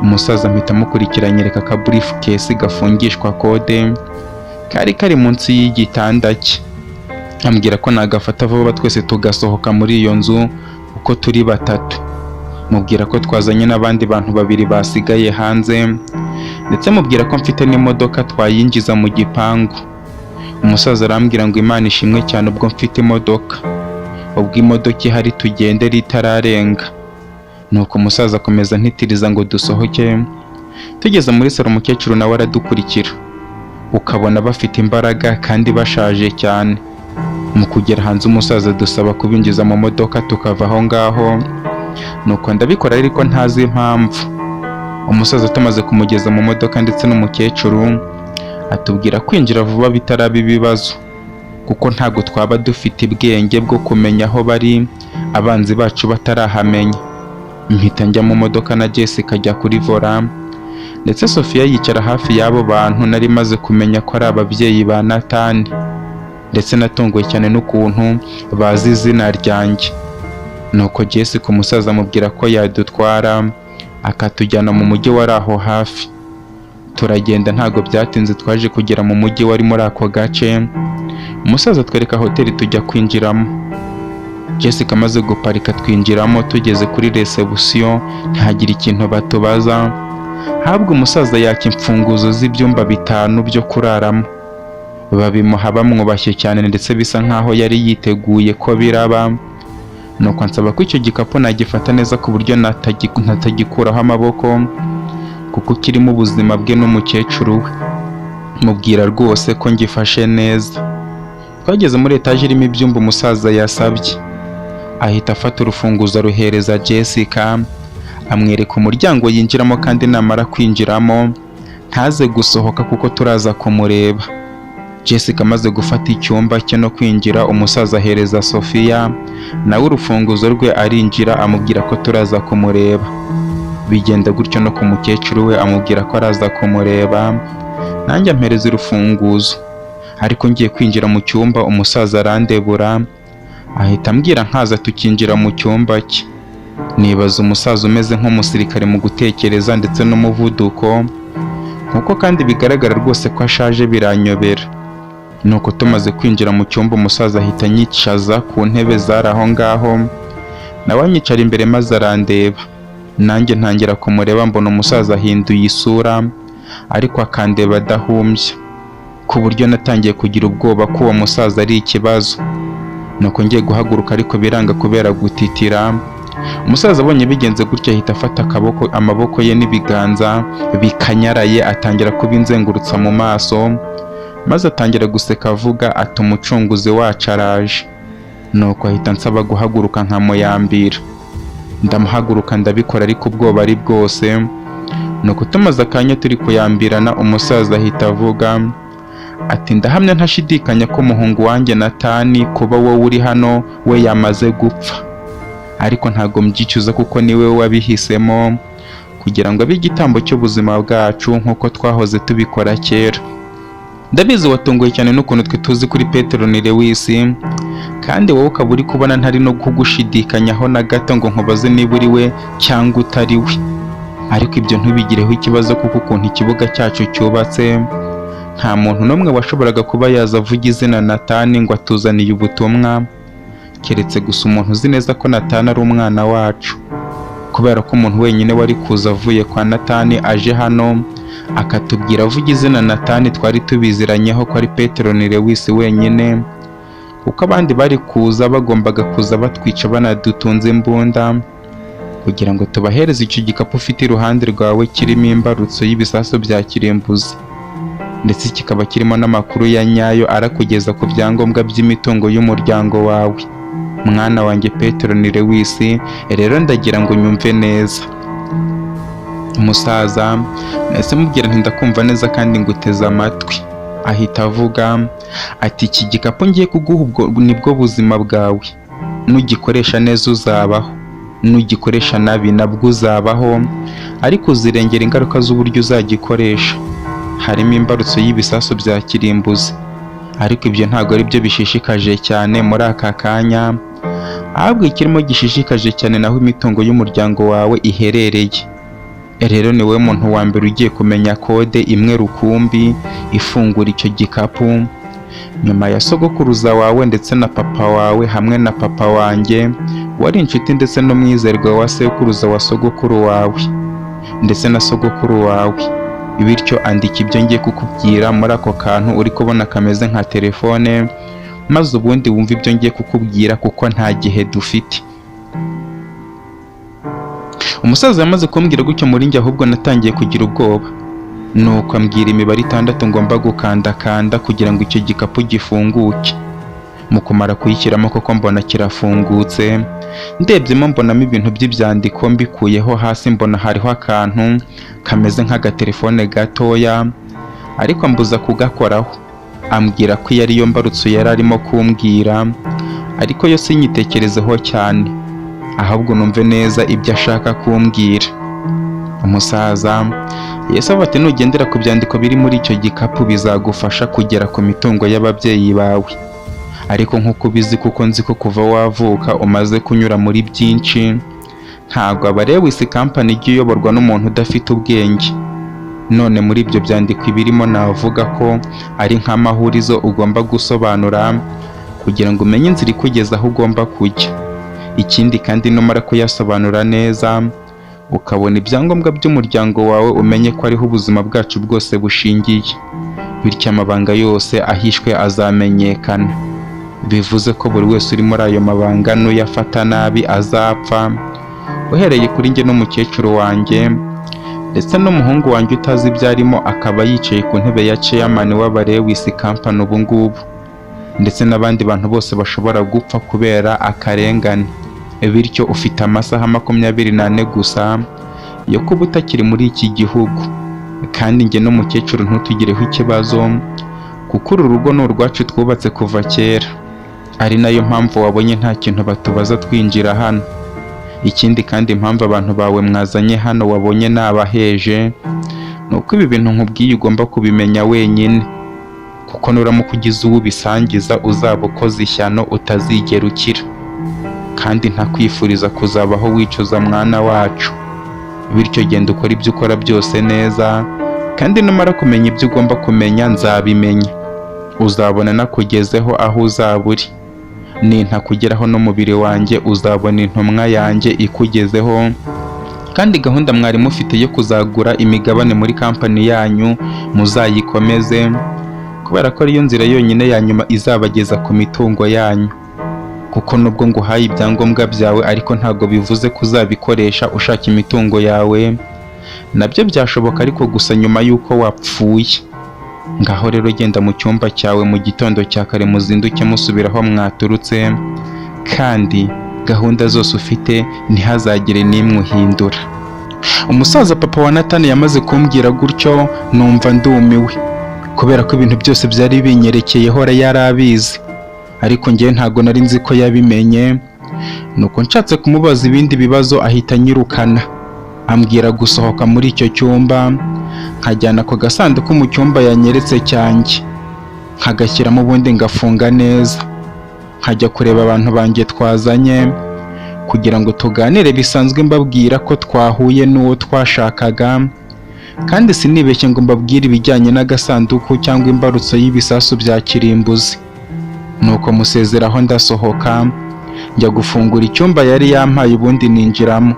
Umusaza mpita amukurikira anyereka aka briefcase gafungishwa kode kari kari munsi y'igitanda cye, ambwira ko nagafata vuba twese tugasohoka muri iyo nzu uko turi batatu. Mubwira ko twazanye n'abandi bantu babiri basigaye hanze, ndetse mubwira ko mfite n'imodoka twayinjiza mu gipangu. Umusaza arambwira ngo Imana ishimwe cyane ubwo mfite imodoka, ubwo imodoka ihari tugendera itararenga. Nuko umusaza akomeza antitiriza ngo dusohoke. Tugeze muri salo umukecuru nawe aradukurikira, ukabona bafite imbaraga kandi bashaje cyane. Mu kugera hanze umusaza dusaba kubinjiza mu modoka tukava aho ngaho. Nuko ndabikora ariko ntazi impamvu. Umusaza tumaze kumugeza mu modoka ndetse n'umukecuru, atubwira kwinjira vuba bitaraba ibibazo, kuko ntabwo twaba dufite ubwenge bwo kumenya aho bari abanzi bacu batarahamenya. Mpita njya mu modoka na Jessica ajya kuri volant, ndetse Sofiya yicara hafi y'abo bantu nari maze kumenya ko ari ababyeyi ba Natani, ndetse natunguwe cyane n'ukuntu bazi izina ryanjye. Nuko Jessica umusaza amubwira ko yadutwara akatujyana mu mujyi wari aho hafi. Turagenda ntabwo byatinze twaje kugera mu mujyi wari muri ako gace. Umusaza atwereka hoteli tujya kwinjiramo. Jessica amaze guparika twinjiramo, tugeze kuri reception ntihagira ikintu batubaza, ahubwo umusaza yaka imfunguzo z'ibyumba 5 byo kuraramo. Babimuha bamwubashye cyane ndetse bisa nkaho yari yiteguye ko biraba. Nuko ansaba ko icyo gikapu nagifata neza ku buryo natagikuraho amaboko, kuko kirimo ubuzima bwe n'umukecuru we. Mubwira rwose ko ngifashe neza. Twageze muri etaje irimo ibyumba umusaza yasabye, ahita afata urufunguzo aruhereza Jessica, amwereka umuryango yinjiramo, kandi namara kwinjiramo Ntaze gusohoka kuko turaza kumureba. Jessica amaze gufata icyumba cye no kwinjira, umusaza ahereza Sofia nawe urufunguzo rwe, arinjira, amubwira ko turaza kumureba. Bigenda gutyo no ku mukecuru we, amubwira ko araza kumureba, nanjye ampereza urufunguzo. Ariko ngiye kwinjira mu cyumba, umusaza arandebura, ahita ambwira nkaza tukinjira mu cyumba cye. Nibaza umusaza umeze nk'umusirikare mu gutekereza ndetse n'umuvuduko, nkuko kandi bigaragara rwose ko ashaje, biranyobera. Nuko tumaze kwinjira mu cyumba, umusaza ahita anyicaza ku ntebe zari aho ngaho, nawe anyicara imbere, maze arandeba, nanjye ntangira kumureba. Mbona umusaza ahinduye isura, ariko akandeba adahumbya, ku buryo natangiye kugira ubwoba ko uwo musaza ari ikibazo. Nuko ngiye guhaguruka, ariko biranga kubera gutitira. Umusaza abonye bigenze gutya, ahita afata akaboko, amaboko ye n'ibiganza bikanyaraye, atangira kubinzengurutsa mu maso, maze atangira guseka avuga ati: "Umucunguzi wacu araje." Nuko ahita ansaba guhaguruka nkamuyambira. Ndamuhaguruka, ndabikora, ariko ubwoba ari bwose. Nuko tumaze akanya turi kuyambirana, umusaza ahita avuga ati: "Ndahamya ntashidikanya ko umuhungu wanjye Natani, kuba wowe uri hano we yamaze gupfa, ariko ntabwo mbyicuza kuko niwe wabihisemo kugira ngo abe igitambo cy'ubuzima bwacu nk'uko twahoze tubikora kera. Ndabizi watunguwe cyane n'ukuntu twe tuzi kuri Petero ni Lewis, kandi wowe ukaba uri kubona ntari no kugushidikanyaho na gato ngo nkubaze niba uri we cyangwa utari we. Ariko ibyo ntubigireho ikibazo, kuko ukuntu ikibuga cyacu cyubatse, nta muntu n'umwe washoboraga kuba yaza avuga izina Natani ngo atuzaniye ubutumwa, keretse gusa umuntu uzi neza ko Natani ari umwana wacu, kubera ko umuntu wenyine wari kuza avuye kwa Natani aje hano akatubwira avuga izina Natani twari tubiziranyeho ko ari Petero ni Lewis wenyine, kuko abandi bari kuza bagombaga kuza batwica banadutunze imbunda kugira ngo tubahereze icyo gikapu ufite iruhande rwawe kirimo imbarutso y'ibisasu bya kirimbuzi, ndetse kikaba kirimo n'amakuru ya nyayo arakugeza ku byangombwa by'imitungo y'umuryango wawe. Mwana wanjye Petero ni Lewis, rero ndagira ngo nyumve neza." Umusaza nahise mubwira nti: "Ndakumva neza kandi nguteze amatwi." Ahita avuga ati: "Iki gikapu ngiye kuguha, ubwo nibwo buzima bwawe. Nugikoresha neza uzabaho, nugikoresha nabi nabwo uzabaho, ariko uzirengera ingaruka z'uburyo uzagikoresha. Harimo imbarutso y'ibisasu bya kirimbuzi, ariko ibyo ntabwo ari byo bishishikaje cyane muri aka kanya. Ahubwo ikirimo gishishikaje cyane naho imitungo y'umuryango wawe iherereye. Rero ni wowe muntu wa mbere ugiye kumenya kode imwe rukumbi ifungura icyo gikapu, nyuma ya sogokuruza wawe ndetse na papa wawe hamwe na papa wanjye wari inshuti ndetse n'umwizerwa wa sekuruza wa sogokuru wawe ndetse na sogokuru wawe. Bityo andika ibyo ngiye kukubwira muri ako kantu uri kubona kameze nka telefone, maze ubundi wumve ibyo ngiye kukubwira, kuko nta gihe dufite." Umusaza yamaze kumbwira gutyo, muri njye ahubwo natangiye kugira ubwoba. Nuko ambwira imibare 6 ngomba gukandakanda kugira ngo icyo gikapu gifunguke. Mu kumara kuyishyiramo koko mbona kirafungutse. Ndebyemo mbonamo ibintu by'ibyandiko. Mbikuyeho hasi mbona hariho akantu kameze nk'agatelefone gatoya, ariko ambuza kugakoraho, ambwira ko iyo ariyo mbarutso yari arimo kumbwira, ariko yo sinyitekerezeho cyane, ahubwo numve neza ibyo ashaka kumbwira. Umusaza Yesu ati: "Nugendera ku byandiko biri muri icyo gikapu, bizagufasha kugera ku mitungo y'ababyeyi bawe. Ariko nk'uko ubizi, kuko nzi ko kuva wavuka umaze kunyura muri byinshi, ntabwo aba Lewis Company ijya iyoborwa n'umuntu udafite ubwenge. None muri ibyo byandiko ibirimo navuga ko ari nk'amahurizo ugomba gusobanura kugira ngo umenye inzira ikugeza aho ugomba kujya. Ikindi kandi, numara kuyasobanura neza ukabona ibyangombwa by'umuryango wawe, umenye ko ariho ubuzima bwacu bwose bushingiye. Bityo amabanga yose ahishwe azamenyekana, bivuze ko buri wese uri muri ayo mabanga n'uyafata nabi azapfa, uhereye kuri njye n'umukecuru wanjye ndetse n'umuhungu wanjye utazi ibyo arimo, akaba yicaye ku ntebe ya chairman w'aba Lewis Company ubu ngubu, ndetse n'abandi bantu bose bashobora gupfa kubera akarengane. Bityo ufite amasaha 24 gusa yo kuba utakiri muri iki gihugu." Kandi njye n'umukecuru ntutugireho ikibazo, kuko uru rugo ni urwacu twubatse kuva kera, ari nayo mpamvu wabonye nta kintu batubaza twinjira hano. Ikindi kandi, impamvu abantu bawe mwazanye hano wabonye nabaheje, ni uko ibi bintu nkubwiye ugomba kubimenya wenyine, kuko nuramuka ugize uwo ubisangiza uzaba ukoze ishyano utazigera ukira. Kandi ntakwifuriza kuzabaho wicuza, mwana wacu. Bityo genda ukora ibyo ukora byose neza, kandi numara kumenya ibyo ugomba kumenya nzabimenya. Uzabona nakugezeho aho uzaba uri. Nintakugeraho n'umubiri wanjye, uzabona intumwa yanjye ikugezeho. Kandi gahunda mwari mufite yo kuzagura imigabane muri kampani yanyu muzayikomeze, kubera ko ariyo nzira yonyine ya nyuma izabageza ku mitungo yanyu. Kuko nubwo nguhaye ibyangombwa byawe, ariko ntabwo bivuze ko uzabikoresha ushaka imitungo yawe. Nabyo byashoboka, ariko gusa nyuma y'uko wapfuye. Ngaho rero genda mu cyumba cyawe, mu gitondo cya kare muzinduke musubira aho mwaturutse, kandi gahunda zose ufite ntihazagire n'imwe uhindura." Umusaza papa wa Natani yamaze kumbwira gutyo numva ndumiwe, kubera ko ibintu byose byari binyerekeyeho yari abizi, ariko njyewe ntabwo nari nzi ko yabimenye. Nuko nshatse kumubaza ibindi bibazo ahita anyirukana, ambwira gusohoka muri icyo cyumba, nkajyana ako gasanduku mu cyumba yanyeretse cyanjye, nkagashyiramo, ubundi ngafunga neza, nkajya kureba abantu banjye twazanye kugira ngo tuganire bisanzwe, mbabwira ko twahuye n'uwo twashakaga, kandi sinibeshye ngo mbabwire ibijyanye n'agasanduku cyangwa imbarutso y'ibisasu bya kirimbuzi. Nuko musezeraho ndasohoka, njya gufungura icyumba yari yampaye, ubundi ninjiramo,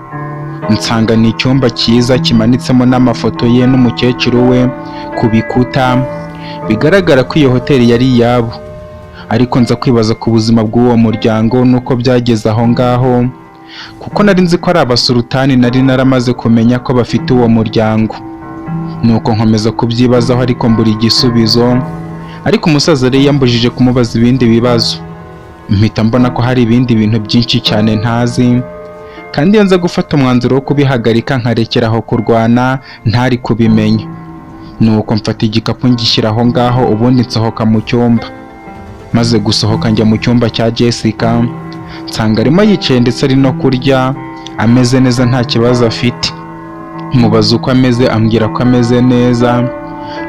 nsanga ni icyumba cyiza kimanitsemo n'amafoto ye n'umukecuru we ku bikuta. Bigaragara ko iyo hoteli yari iyabo. Ariko nza kwibaza ku buzima bw'uwo muryango n'uko byageze aho ngaho, kuko nari nzi ko ari abasultani, nari naramaze kumenya ko bafite uwo muryango. Nuko nkomeza kubyibazaho, ariko mbura igisubizo. Ariko umusaza yari yambujije kumubaza ibindi bibazo, mpita mbona ko hari ibindi bintu byinshi cyane ntazi, kandi iyo nza gufata umwanzuro wo kubihagarika nkarekera aho kurwana ntari kubimenya. Nuko mfata igikapu ngishyira aho ngaho, ubundi nsohoka mu cyumba. Maze gusohoka njya mu cyumba cya Jessica, nsanga arimo yicaye ndetse ari no kurya, ameze neza, nta kibazo afite. Mubaza uko ameze, ambwira ko ameze neza,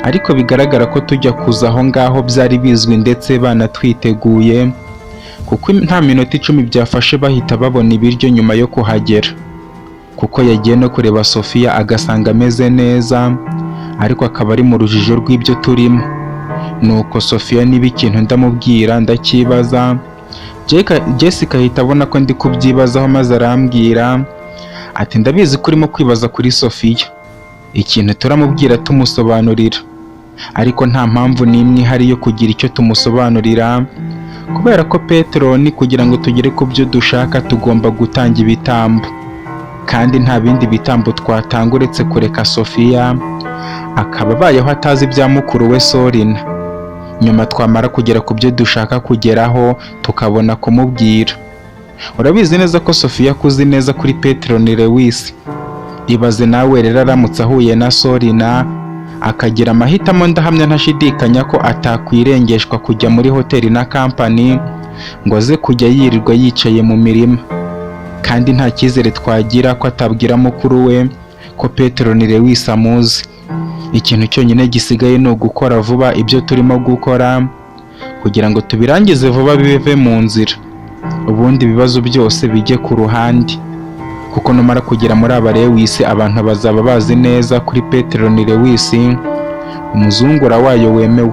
ariko bigaragara ko tujya kuza aho ngaho byari bizwi ndetse banatwiteguye, kuko nta minota 10 byafashe bahita babona ibiryo nyuma yo kuhagera. Kuko yagiye no kureba Sofia agasanga ameze neza, ariko akaba ari mu rujijo rw'ibyo turimo. Nuko Sofia niba ikintu ndamubwira ndacyibaza, Jessica ahita abona ko ndi kubyibazaho, maze arambwira ati: "Ndabizi ko urimo kwibaza kuri Sofia. Ikintu turamubwira tumusobanurira, ariko nta mpamvu n'imwe ihari yo kugira icyo tumusobanurira, kubera ko Peteroni kugira ngo tugere ku byo dushaka tugomba gutanga ibitambo, kandi nta bindi bitambo twatanga uretse kureka Sofia akaba abayeho atazi ibya mukuru we Sorina. Nyuma twamara kugera ku byo dushaka kugeraho tukabona kumubwira. Urabizi neza ko Sofia akuzi neza kuri Peteroni Lewis. Ibaze nawe rero aramutse ahuye na Sorina akagira amahitamo, ndahamya ntashidikanya ko atakwirengeshwa kujya muri hoteli na kampani ngo aze kujya yirirwa yicaye mu mirima. Kandi nta cyizere twagira ko atabwira mukuru we ko Peteroni Lewis amuzi. Ikintu cyonyine gisigaye ni ugukora vuba ibyo turimo gukora kugira ngo tubirangize vuba bive mu nzira, ubundi ibibazo byose bijye ku ruhande. Kuko numara kugera muri aba Lewis, abantu bazaba bazi neza kuri Peteroni Lewis, umuzungura wayo wemewe.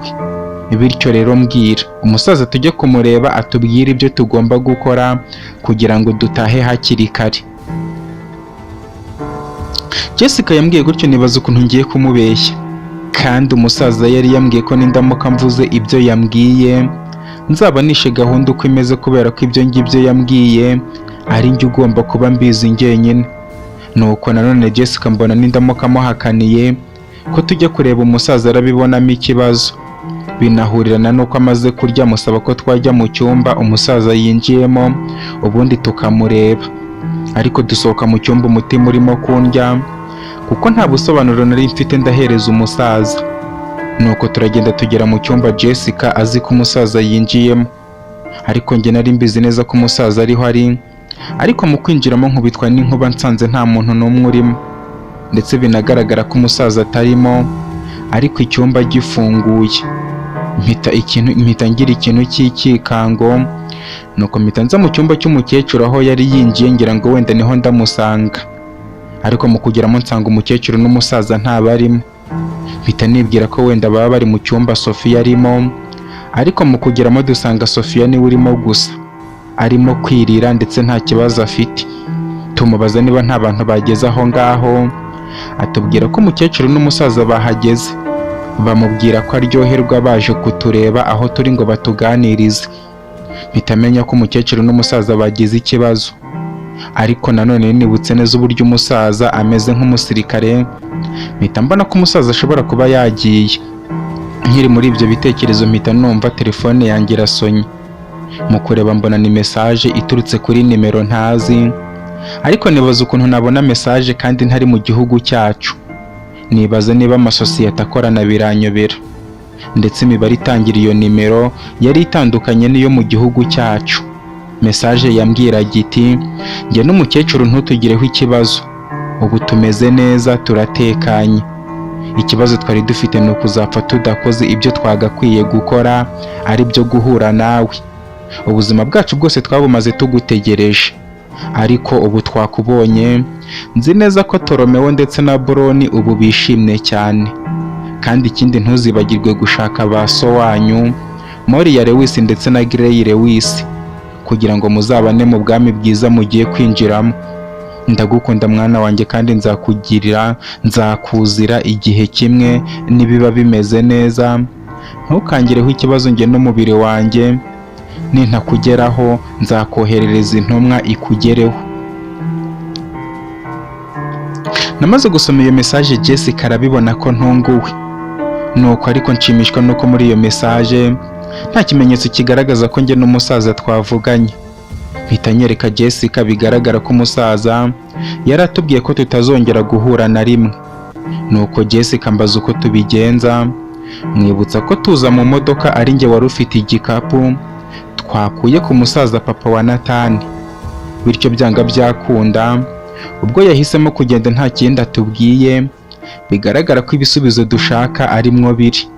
Bityo rero mbwira umusaza tujye kumureba atubwire ibyo tugomba gukora kugira ngo dutahe hakiri kare." Jessica yambwiye gutyo nibaza ukuntu ngiye kumubeshya, kandi umusaza yari yambwiye ko nindamuka mvuze ibyo yambwiye nzaba nishe gahunda uko imeze, kubera ko ibyo ngibyo yambwiye ari njye ugomba kuba mbizi njyenyine. Nuko nanone Jessica mbona nindamuka muhakaniye ko tujya kureba umusaza arabibonamo ikibazo. Binahurirana n'uko amaze kurya, musaba ko twajya mu cyumba umusaza yinjiyemo ubundi tukamureba. Ariko dusohoka mu cyumba umutima urimo kundya, kuko Kuko nta busobanuro nari mfite ndahereza umusaza. Nuko turagenda tugera mu cyumba, Jessica azi ko umusaza yinjiyemo, ariko njye nari mbizi neza ko umusaza ariho ari. Ariko mu kwinjiramo nkubitwa n'inkuba nsanze nta muntu n'umwe urimo, ndetse binagaragara ko umusaza atarimo, ariko icyumba gifunguye. Mpita ngira ikintu cy'ikikango. Nuko mpita nza mu cyumba cy'umukecuru aho yari yinjiye, ngira ngo wenda niho ndamusanga, ariko mu kugeramo nsanga umukecuru n'umusaza ntabarimo. Mpita nibwira ko wenda baba bari mu cyumba Sofia arimo, ariko mu kugeramo dusanga Sofia niwe urimo gusa, arimo kwirira ndetse nta kibazo afite. Tumubaza niba nta bantu bageze aho ngaho, atubwira ko umukecuru n'umusaza bahageze, bamubwira ko aryoherwa baje kutureba aho turi ngo batuganirize. Mpita menya ko umukecuru n'umusaza bagize ikibazo, ariko nanone nibutse neza uburyo umusaza ameze nk'umusirikare, mpita mbona ko umusaza ashobora kuba yagiye. Nkiri muri ibyo bitekerezo mpita numva telefone yanjye irasonye. Mu kureba mbona ni message iturutse kuri nimero ntazi, ariko nibaza ukuntu nabona message kandi ntari mu gihugu cyacu. Nibaza niba amasosiyete akorana biranyobera, ndetse imibare itangira iyo nimero yari itandukanye n'iyo mu gihugu cyacu. Message yambwiraga iti: "Njye n'umukecuru ntutugireho ikibazo, ubu tumeze neza, turatekanye. Ikibazo twari dufite ni ukuzapfa tudakoze ibyo twagakwiye gukora, ari byo guhura nawe. Ubuzima bwacu bwose twabumaze tugutegereje, ariko ubu twakubonye. Nzi neza ko Toromeo ndetse na Boroni ubu bishimye cyane. Kandi ikindi, ntuzibagirwe gushaka ba so wanyu Moriya Lewis ndetse na Grey Lewis, kugira ngo muzabane mu bwami bwiza mugiye kwinjiramo. Ndagukunda mwana wanjye, kandi nzakugirira, nzakuzira igihe kimwe nibiba bimeze neza. Ntukangireho ikibazo njye n'umubiri wanjye. Nintakugeraho nzakoherereza intumwa ikugereho." Namaze gusoma iyo message, Jessica arabibona ko ntunguwe. Nuko ariko nshimishwa nuko muri iyo message nta kimenyetso kigaragaza ko njye n'umusaza twavuganye. Mpita nyereka Jessica, bigaragara ko umusaza yari atubwiye ko tutazongera guhura na rimwe. Nuko Jessica mbaza uko tubigenza, mwibutsa ko tuza mu modoka ari njye wari ufite igikapu twakuye ku musaza papa wa Natani, bityo byanga byakunda ubwo yahisemo kugenda nta kindi atubwiye, bigaragara ko ibisubizo dushaka arimwo biri.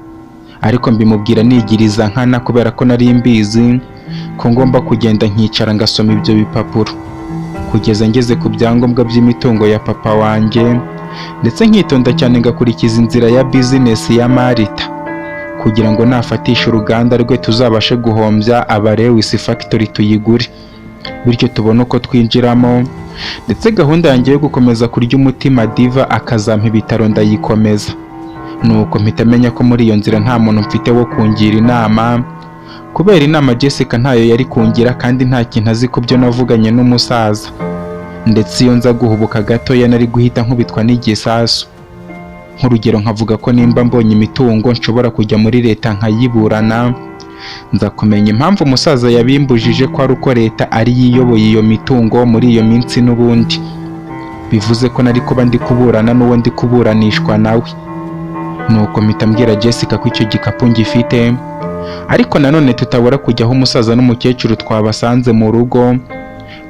Ariko mbimubwira nigiriza nkana, kubera ko nari mbizi ko ngomba kugenda nkicara ngasoma ibyo bipapuro kugeza ngeze ku byangombwa by'imitungo ya papa wanjye, ndetse nkitonda cyane ngakurikiza inzira ya bizinesi ya Marita, kugira ngo nafatisha uruganda rwe tuzabashe guhombya aba Lewis Factory tuyigure, bityo tubone uko twinjiramo. Ndetse gahunda yanjye yo gukomeza kurya umutima Diva akazampa ibitaro ndayikomeza. Nuko mpita menya ko muri iyo nzira nta muntu mfite wo kungira inama, kubera inama Jessica ntayo yari kungira kandi nta kintu azi ku byo navuganye n'umusaza. Ndetse iyo nza guhubuka gatoya nari guhita nkubitwa n'igisasu. Nk'urugero, nkavuga ko nimba mbonye imitungo nshobora kujya muri leta nkayiburana, nza kumenya impamvu umusaza yabimbujije, ko ari uko leta ari yo iyoboye iyo mitungo muri iyo minsi n'ubundi, bivuze ko nari kuba ndi kuburana n'uwo ndi kuburanishwa nawe. Nuko mpita mbwira Jessica ko icyo gikapu ngifite, ariko nanone tutabura kujya aho umusaza n'umukecuru twabasanze mu rugo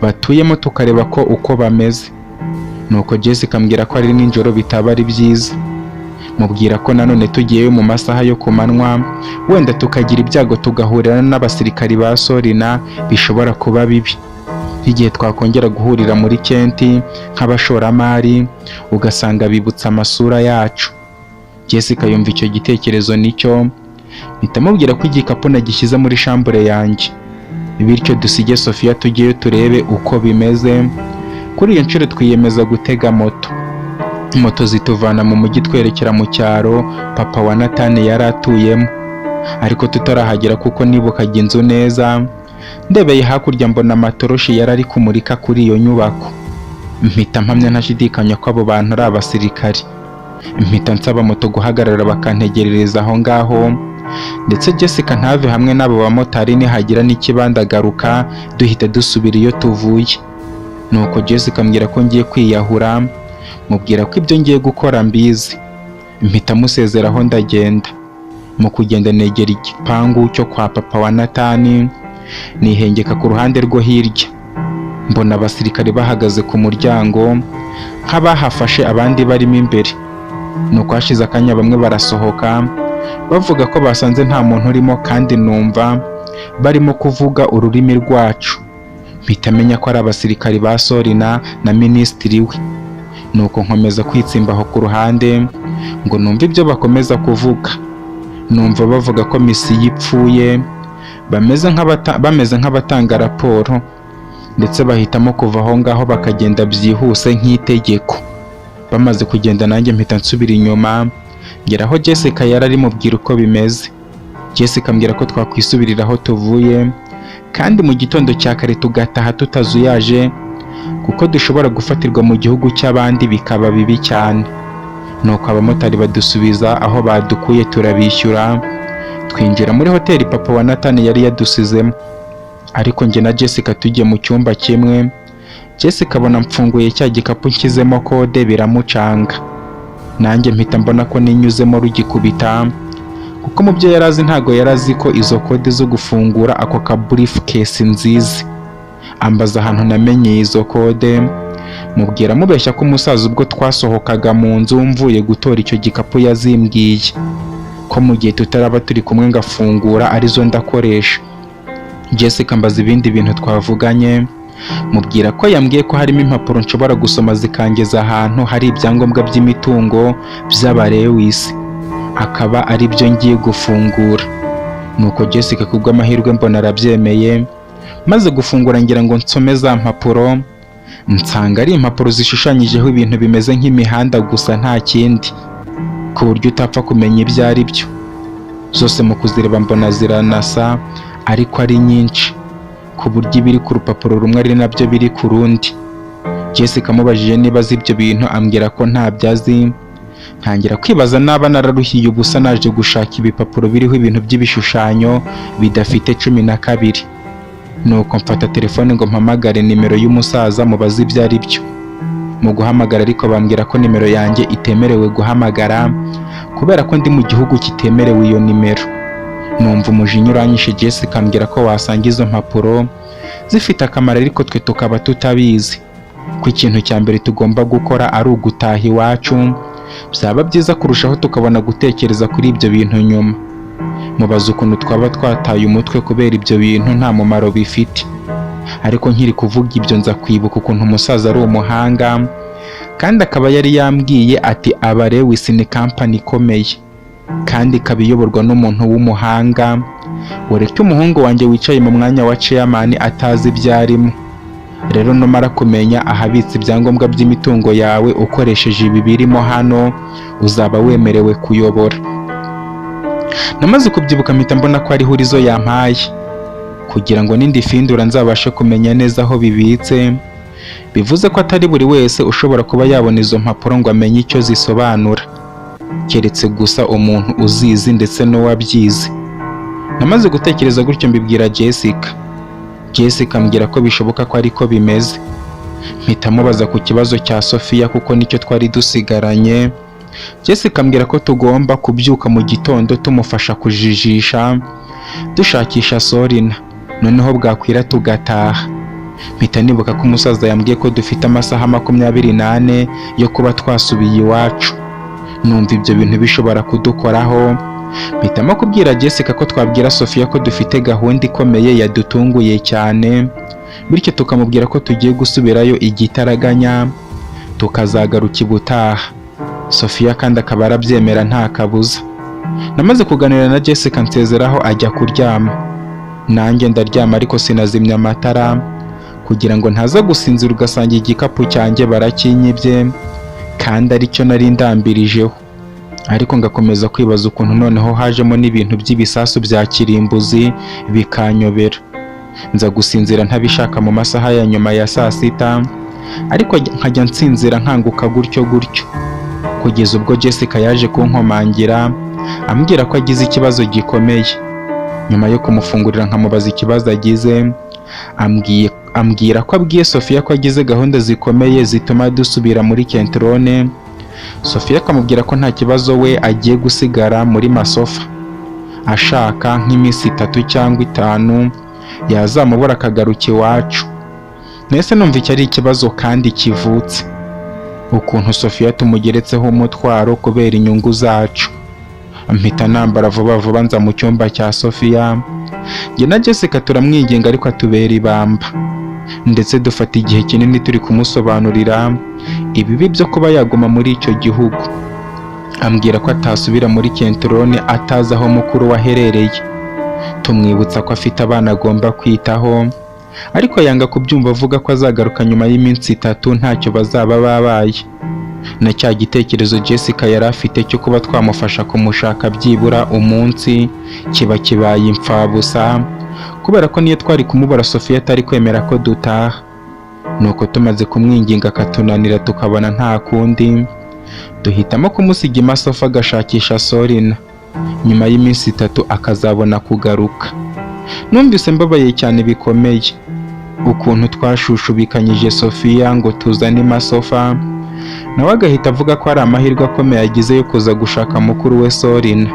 batuyemo, tukareba ko uko bameze. Nuko Jessica ambwira ko ari nijoro bitaba ari byiza. Mubwira ko nanone tugiyeyo mu masaha yo ku manywa, wenda tukagira ibyago tugahurira n'abasirikari ba Solina, bishobora kuba bibi, nk'igihe twakongera guhurira muri Kenti nk'abashoramari, ugasanga bibutsa amasura yacu. Jessica yumva icyo gitekerezo nicyo. Mpita mubwira ko igikapu nagishyize muri chambre yanjye, bityo dusige Sofia tujyeyo turebe uko bimeze. Kuri iyo nshuro twiyemeza gutega moto. Moto zituvana mu mujyi twerekera mu cyaro papa wa Natani yari atuyemo. Ariko tutarahagera, kuko nibukaga inzu neza, ndebeye hakurya mbona amatoroshi yari ari kumurika kuri iyo nyubako, mpita mpamya ntashidikanya ko abo bantu ari abasirikari. Mpita nsaba moto guhagarara bakantegerereza aho ngaho, ndetse Jessica ntave hamwe n'abo bamotari, nihagira n'ikibandagaruka duhita dusubira iyo tuvuye. Nuko Jessica ambwira ko ngiye kwiyahura. Mubwira ko ibyo ngiye gukora mbizi, mpita musezeraho ndagenda. Mu kugenda negera igipangu cyo kwa papa wa Natani, nihengeka ku ruhande rwo hirya, mbona abasirikare bahagaze ku muryango nk'abahafashe, abandi barimo imbere. Nuko hashize akanya bamwe barasohoka bavuga ko basanze nta muntu urimo, kandi numva barimo kuvuga ururimi rwacu, mpita menya ko ari abasirikari ba Sorina na minisitiri we. Nuko nkomeza kwitsimba aho ku ruhande ngo numve ibyo bakomeza kuvuga. Numva bavuga ko misiyo ipfuye, bameze nk'abatanga raporo, ndetse bahitamo kuva aho ngaho bakagenda byihuse nk'itegeko. Bamaze kugenda, nanjye mpita nsubira inyuma, ngera aho Jessica yari ari, mubwira uko bimeze. Jessica ambwira ko twakwisubirira aho tuvuye, kandi mu gitondo cya kare tugataha tutazuyaje, kuko dushobora gufatirwa mu gihugu cy'abandi bikaba bibi cyane. Nuko abamotari badusubiza aho badukuye, turabishyura, twinjira muri hoteli papa wa Nathan yari yadusizemo. Ariko njye na Jessica tugiye mu cyumba kimwe, Jessica abona mfunguye cya gikapu nshyizemo kode, biramucanga. Nanjye mpita mbona ko ninyuzemo rugikubita, kuko mu byo yari azi ntago yari azi ko izo kode zo gufungura ako ka briefcase nzizi. Ambaza ahantu namenyeye izo kode, mubwira mubeshya ko umusaza ubwo twasohokaga mu nzu mvuye gutora icyo gikapu yazimbwiye, ko mu gihe tutaraba turi kumwe ngafungura arizo ndakoresha. Jessica ambaza ibindi bintu twavuganye, mubwira ko yambwiye ko harimo impapuro nshobora gusoma zikangeza ahantu hari ibyangombwa by'imitungo by'abarewisi, akaba ari byo ngiye gufungura. Nuko Jessica kubw'amahirwe mbona arabyemeye. Maze gufungura ngira ngo nsome za mpapuro, nsanga ari impapuro zishushanyijeho ibintu bimeze nk'imihanda gusa, nta kindi, ku buryo utapfa kumenya ibyo ari byo. Zose mu kuzireba mbona ziranasa, ariko ari nyinshi, ku buryo ibiri ku rupapuro rumwe ari nabyo biri ku rundi. Jessica amubajije niba azi ibyo bintu, ambwira ko ntabyo azi. Ntangira kwibaza naba nararuhiye ubusa naje gushaka ibipapuro biriho ibintu by'ibishushanyo bidafite 12. Nuko mfata telefone ngo mpamagare nimero y'umusaza mubaze ibyo ari byo. Mu guhamagara ariko bambwira ko nimero yanjye itemerewe guhamagara, kubera ko ndi mu gihugu kitemerewe iyo nimero. Numva umujinya uranyishe. Jessica ambwira ko wasanga izo mpapuro zifite akamaro ariko twe tukaba tutabizi, ko ikintu cya mbere tugomba gukora ari ugutaha iwacu, byaba byiza kurushaho tukabona gutekereza kuri ibyo bintu nyuma. Mubaza ukuntu twaba twataye umutwe kubera ibyo bintu nta mumaro bifite. Ariko nkiri kuvuga ibyo, nza kwibuka ukuntu umusaza ari umuhanga, kandi akaba yari yambwiye ati abarewisi ni kampani ikomeye kandi ikaba iyoborwa n'umuntu w'umuhanga, ureke umuhungu wanjye wicaye mu mwanya wa chairman atazi ibyo arimo. Rero numara kumenya ahabitse ibyangombwa by'imitungo yawe ukoresheje ibi birimo hano, uzaba wemerewe kuyobora. Namaze kubyibuka mpita mbona ko ari ihurizo yampaye kugira ngo nindifindura nzabashe kumenya neza aho bibitse. Bivuze ko atari buri wese ushobora kuba yabona izo mpapuro ngo amenye icyo zisobanura, keretse gusa umuntu uzizi ndetse n'uwabyize. Namaze gutekereza gutyo mbibwira Jessica. Jessica ambwira ko bishoboka ko ariko bimeze. Mpita mubaza ku kibazo cya Sofia, kuko nicyo twari dusigaranye. Jessica ambwira ko tugomba kubyuka mu gitondo tumufasha kujijisha dushakisha Sorina, noneho bwakwira tugataha. Mpita nibuka ko umusaza yambwiye ko dufite amasaha 24 yo kuba twasubiye iwacu. Numva ibyo bintu bishobora kudukoraho. Mpitamo kubwira Jessica ko twabwira Sofia ko dufite gahunda ikomeye yadutunguye cyane, bityo tukamubwira ko tugiye gusubirayo igitaraganya, tukazagaruka ubutaha. Sofia kandi akaba arabyemera nta kabuza. Namaze kuganira na Jessica, nsezeraho ajya kuryama, nanjye ndaryama, ariko sinazimya amatara kugira ngo ntaza gusinzira ugasanga igikapu cyanjye barakinyibye kandi aricyo nari ndambirijeho. Ariko ngakomeza kwibaza ukuntu noneho hajemo n'ibintu by'ibisasu bya kirimbuzi bikanyobera. Nza gusinzira ntabishaka mu masaha ya nyuma ya saa sita, ariko nkajya nsinzira nkanguka gutyo gutyo, kugeza ubwo Jessica yaje kunkomangira ambwira ko agize ikibazo gikomeye. Nyuma yo kumufungurira nkamubaza ikibazo agize, ambwiye Ambwira ko abwiye Sofia ko agize gahunda zikomeye zituma dusubira muri Kentrone. Sofia akamubwira ko nta kibazo, we agiye gusigara muri Masofa, ashaka nk'iminsi 3 cyangwa 5 yazamubura akagaruka iwacu. Nahise numva icyo ari ikibazo kandi kivutse, ukuntu Sofia tumugeretseho umutwaro kubera inyungu zacu. Mpita nambara vuba vuba nza mu cyumba cya Sofia. Njye na Jessica turamwinginga, ariko atubera ibamba, ndetse dufata igihe kinini turi kumusobanurira ibibi byo kuba yaguma muri icyo gihugu. Ambwira ko atasubira muri Kentrone atazi aho mukuru we aherereye. Tumwibutsa ko afite abana agomba kwitaho, ariko yanga kubyumva, avuga ko azagaruka nyuma y'iminsi 3 ntacyo bazaba babaye. Na cya gitekerezo Jessica yari afite cyo kuba twamufasha kumushaka byibura umunsi kiba kibaye imfabusa, kubera ko niyo twari kumubura Sofia atari kwemera ko dutaha. Nuko tumaze kumwinginga akatunanira, tukabona nta kundi, duhitamo kumusiga imasofa agashakisha Sorina, nyuma y'iminsi 3 akazabona kugaruka. Numvise mbabaye cyane bikomeye ukuntu twashushubikanyije Sofia ngo tuzane imasofa, nawe agahita avuga ko ari amahirwe akomeye agize yo kuza gushaka mukuru we Sorina,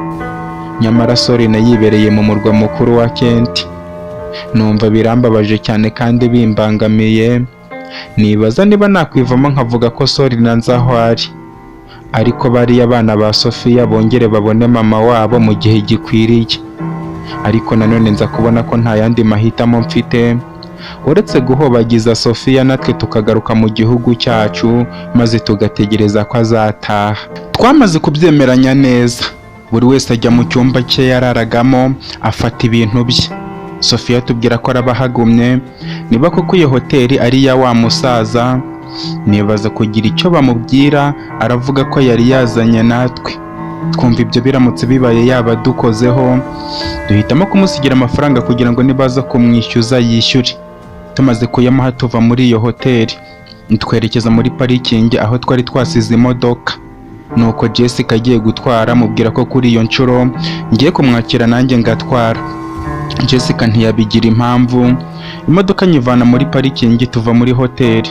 nyamara Sorina yibereye mu murwa mukuru wa Kent. Numva birambabaje cyane kandi bimbangamiye, nibaza niba nakwivamo nkavuga ko Sorina nzi aho ari, ariko bariya abana ba Sofia bongere babone mama wabo mu gihe gikwiriye. Ariko nanone nza kubona ko nta yandi mahitamo mfite uretse guhobagiza Sofia, natwe tukagaruka mu gihugu cyacu, maze tugategereza ko azataha. Twamaze kubyemeranya neza, buri wese ajya mu cyumba cye yararagamo afata ibintu bye. Sofia atubwira ko araba ahagumye niba koko iyo hoteli ari iya wa musaza. Nibaza kugira icyo bamubwira, aravuga ko yari yazanye natwe. Twumva ibyo biramutse bibaye yaba dukozeho, duhitamo kumusigira amafaranga kugira ngo nibaza kumwishyuza yishyure. Tumaze kuyamuha tuva muri iyo hoteli, twerekeza muri parikingi aho twari twasize imodoka. Nuko Jessica agiye gutwara, mubwira ko kuri iyo nshuro ngiye kumwakira nanjye ngatwara. Jessica ntiyabigira impamvu, imodoka nyivana muri parikingi, tuva muri hoteli,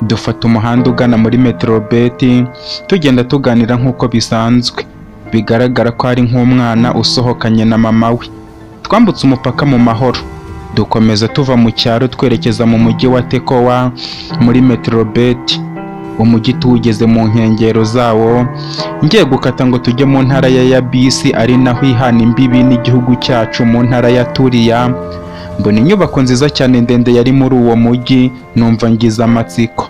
dufata umuhanda ugana muri Metrobeti, tugenda tuganira nk'uko bisanzwe, bigaragara ko ari nk'umwana usohokanye na mama we. Twambutse umupaka mu mahoro, dukomeza tuva mu cyaro twerekeza mu mujyi wa Tekowa muri Metrobeti. Umujyi tuwugeze mu nkengero zawo, ngiye gukata ngo tujye mu ntara ya Yabisi, ari naho ihana imbibi n'igihugu cyacu mu ntara ya Turiya, mbona inyubako nziza cyane ndende yari muri uwo mujyi. Numva ngize amatsiko,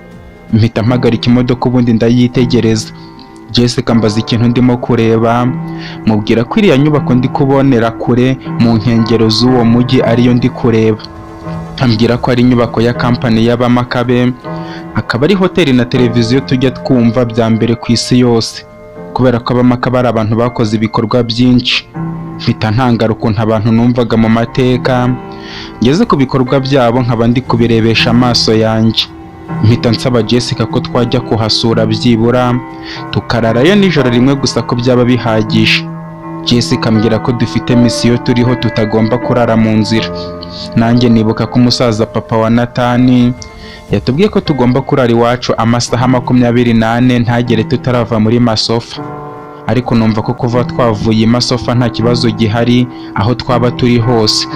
mpita mpagarika imodoka ubundi ndayitegereza. Jessica mbaza ikintu ndimo kureba, mubwira ko iriya nyubako ndi kubonera kure mu nkengero z'uwo mujyi ariyo ndi kureba. Ambwira ko ari inyubako ya kampani y'Abamakabe, akaba ari hoteli na televiziyo tujya twumva bya mbere ku isi yose, kubera ko Abamakabe ari abantu bakoze ibikorwa byinshi. Mpita ntangara ukuntu abantu numvaga mu mateka ngeze ku bikorwa byabo nkaba ndi kubirebesha amaso yanjye. Mpita nsaba Jessica ko twajya kuhasura byibura tukararayo nijoro rimwe gusa, ko byaba bihagije. Jessica ambwira ko dufite misiyo turiho, tutagomba kurara mu nzira. Nanjye nibuka ko umusaza papa wa Natani yatubwiye ko tugomba kurara iwacu amasaha 24 ntagere tutarava muri Masofa. Ariko numva ko kuva twavuye i Masofa nta kibazo gihari aho twaba turi hose.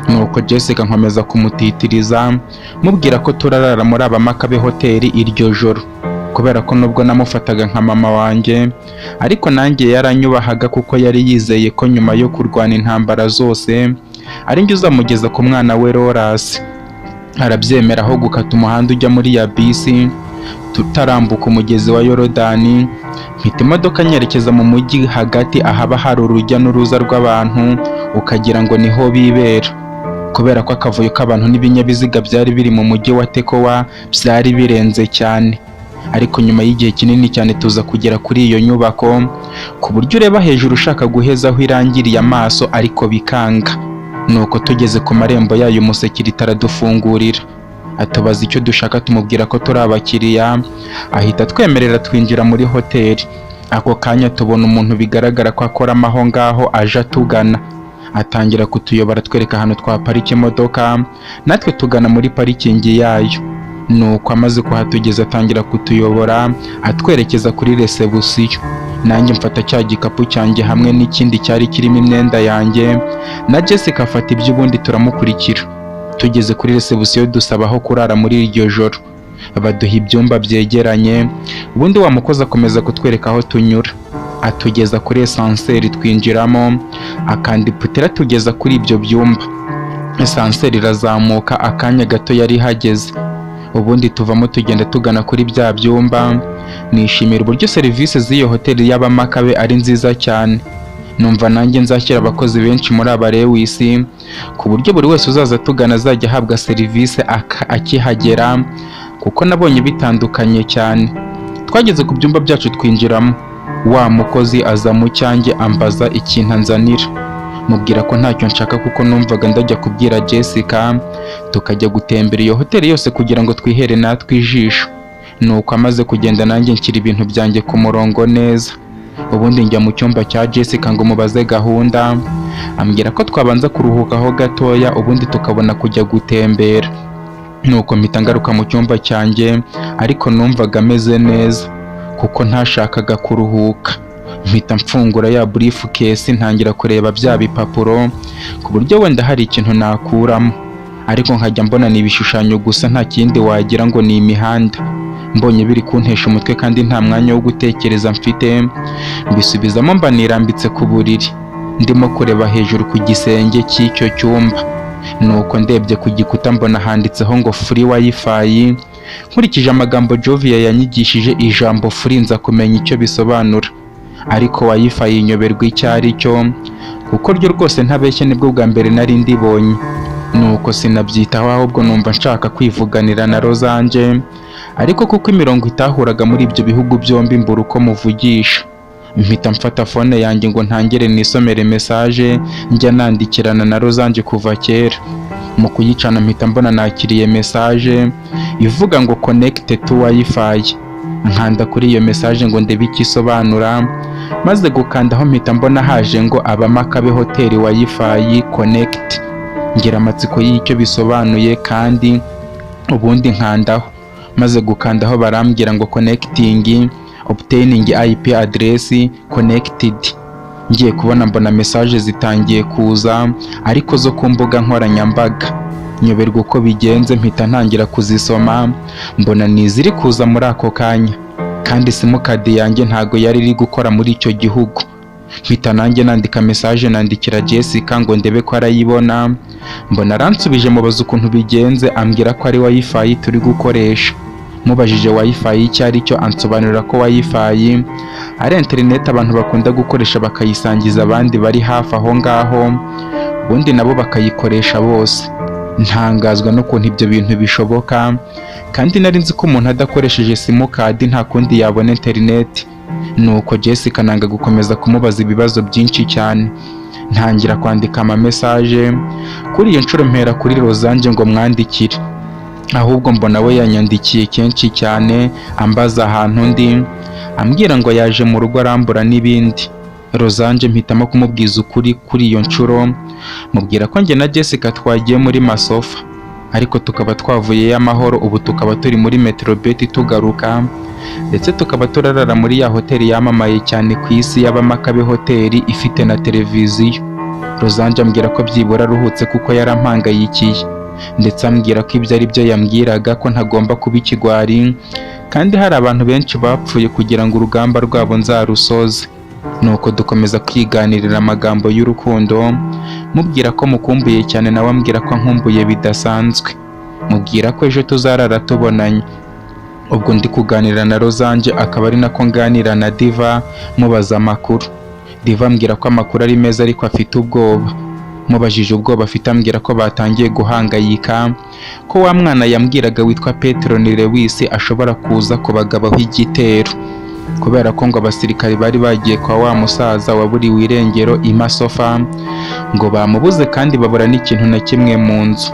Nuko Jessica nkomeza kumutitiriza, mubwira ko turarara muri Abamakabe hoteli iryo joro, kubera ko nubwo namufataga nka mama wanjye, ariko nanjye yaranyubahaga, kuko yari yizeye ko nyuma yo kurwana intambara zose ari njye uzamugeza ku mwana we Lorasi. Arabyemera. Aho gukata umuhanda ujya muri ya bisi, tutarambuka umugezi wa Yorodani, mpita imodoka nyerekeza mu mujyi hagati ahaba hari urujya n'uruza rw'abantu, ukagira ngo niho bibera, kubera ko akavuyo k'abantu n'ibinyabiziga byari biri mu mujyi wa Tekowa byari birenze cyane. Ariko nyuma y'igihe kinini cyane tuza kugera kuri iyo nyubako, ku buryo ureba hejuru ushaka guheza aho irangiriye amaso ariko bikanga. Nuko tugeze ku marembo yayo, umusekirite aradufungurira, atubaza icyo dushaka, tumubwira ko turi abakiriya, ahita atwemerera twinjira muri hoteli. Ako kanya tubona umuntu bigaragara ko akoramo aho ngaho aje atugana. Atangira kutuyobora atwereka ahantu twaparika imodoka, natwe tugana muri parikingi yayo. Nuko amaze kuhatugeza atangira kutuyobora atwerekeza kuri resebusiyo. Nanjye mfata cya gikapu cyanjye hamwe n'ikindi cyari kirimo imyenda yanjye, na Jessica afata iby'ubundi, turamukurikira. Tugeze kuri resebusiyo dusaba aho kurara muri iryo joro, baduha ibyumba byegeranye. Ubundi wa mukozi akomeza kutwereka aho tunyura, atugeza kuri ascenseur twinjiramo, akanda iputera atugeza kuri ibyo byumba. Ascenseur irazamuka, akanya gato yari ihageze, ubundi tuvamo tugenda tugana kuri bya byumba. Nishimira uburyo serivisi z'iyo hoteli y'Abamakabe ari nziza cyane. Numva nanjye nzashyira abakozi benshi muri aba Lewis, ku buryo buri wese uzaza tugana azajya ahabwa serivisi akihagera, kuko nabonye bitandukanye cyane. Twageze ku byumba byacu twinjiramo, wa mukozi aza mu cyanjye ambaza ikintu anzanira, mubwira ko ntacyo nshaka kuko numvaga ndajya kubwira Jessica tukajya gutembera iyo hoteli yose kugira ngo twihere natwe ijisho. Nuko amaze kugenda nanjye nshyira ibintu byanjye ku murongo neza, ubundi njya mu cyumba cya Jessica ngo mubaze gahunda. Ambwira ko twabanza kuruhukaho gatoya, ubundi tukabona kujya gutembera. Nuko mpita ngaruka mu cyumba cyanjye, ariko numvaga ameze neza kuko ntashakaga kuruhuka. Mpita mfungura ya briefcase ntangira kureba bya bipapuro ku buryo wenda hari ikintu nakuramo, ariko nkajya mbona ni ibishushanyo gusa, nta kindi, wagira ngo ni imihanda. Mbonye biri kuntesha umutwe kandi nta mwanya wo gutekereza mfite, mbisubizamo, mba nirambitse ku buriri ndimo kureba hejuru ku gisenge cy'icyo cyumba. Nuko ndebye ku gikuta mbona handitseho ngo "free wifi". Nkurikije amagambo Jovia yanyigishije, ijambo free nza kumenya icyo bisobanura, ariko wifi nyoberwa icyo ari cyo, kuko ryo rwose ntabeshye nibwo bwa mbere nari ndibonye. Nuko sinabyitaho, ahubwo numva nshaka kwivuganira na Rozanje, ariko kuko imirongo itahuraga muri ibyo bihugu byombi mbura uko muvugisha. Mpita mfata phone yanjye ngo ntangire nisomere message njya nandikirana na Rozanje kuva kera. Mu kuyicana mpita mbona nakiriye message ivuga ngo "connect to wifi". Nkanda kuri iyo message ngo ndebe icyo isobanura. Maze gukandaho mpita mbona haje ngo "Abamakabe Hotel wifi connect". Ngira amatsiko y'icyo bisobanuye kandi, ubundi nkandaho. Maze gukandaho barambwira ngo "connecting, obtaining IP address, connected". Ngiye kubona mbona message zitangiye kuza, ariko zo ku mbuga nkoranyambaga. Nyoberwa uko bigenze, mpita ntangira kuzisoma, mbona ni iziri kuza muri ako kanya, kandi simukadi yanjye ntago yari iri gukora muri icyo gihugu. Mpita nanjye nandika message nandikira Jessica ngo ndebe ko arayibona. Mbona aransubije, mubaza ukuntu bigenze, ambwira ko ari wifi turi gukoresha. Mubajije wifi icyo ari cyo, ansobanurira ko wifi ari interineti abantu bakunda gukoresha bakayisangiza abandi bari hafi aho ngaho, ubundi nabo bakayikoresha bose. Ntangazwa n'ukuntu ibyo bintu bishoboka, kandi nari nzi ko umuntu adakoresheje simukadi nta kundi yabona interineti. Nuko Jessica nanga gukomeza kumubaza ibibazo byinshi cyane, ntangira kwandika ama message. Kuri iyo nshuro mpera kuri Rozange ngo mwandikire, ahubwo mbona we yanyandikiye kenshi cyane ambaza ahantu ndi, ambwira ngo yaje mu rugo arambura n'ibindi. Rozange mpitamo kumubwiza ukuri kuri iyo nshuro, mubwira ko njye na Jessica twagiye muri Masofa, ariko tukaba twavuyeyo amahoro, ubu tukaba turi muri Metrobet tugaruka, ndetse tukaba turarara muri ya hoteli yamamaye cyane ku isi y'Abamakabe Hoteli ifite na televiziyo. Rozange ambwira ko byibura aruhutse kuko yarampangayikiye, ndetse ambwira ko ibyo ari byo yambwiraga ko ntagomba kuba ikigwari, kandi hari abantu benshi bapfuye kugira ngo urugamba rwabo nzarusoze. Nuko dukomeza kwiganirira amagambo y'urukundo, mubwira ko mukumbuye cyane, nawe ambwira ko ankumbuye bidasanzwe, mubwira ko ejo tuzarara tubonanye. Ubwo ndi kuganira na Rozange akaba ari nako nganira na Diva mubaza amakuru. Diva ambwira ko amakuru ari meza ariko afite ubwoba. Mubajije ubwoba afite, ambwira ko batangiye guhangayika ko wa mwana yambwiraga witwa Petro ni Lewis ashobora kuza kubagabaho igitero, kubera ko ngo abasirikari bari bagiye kwa wa musaza waburiwe irengero i Masofa ngo bamubuze kandi babura n'ikintu na kimwe mu nzu.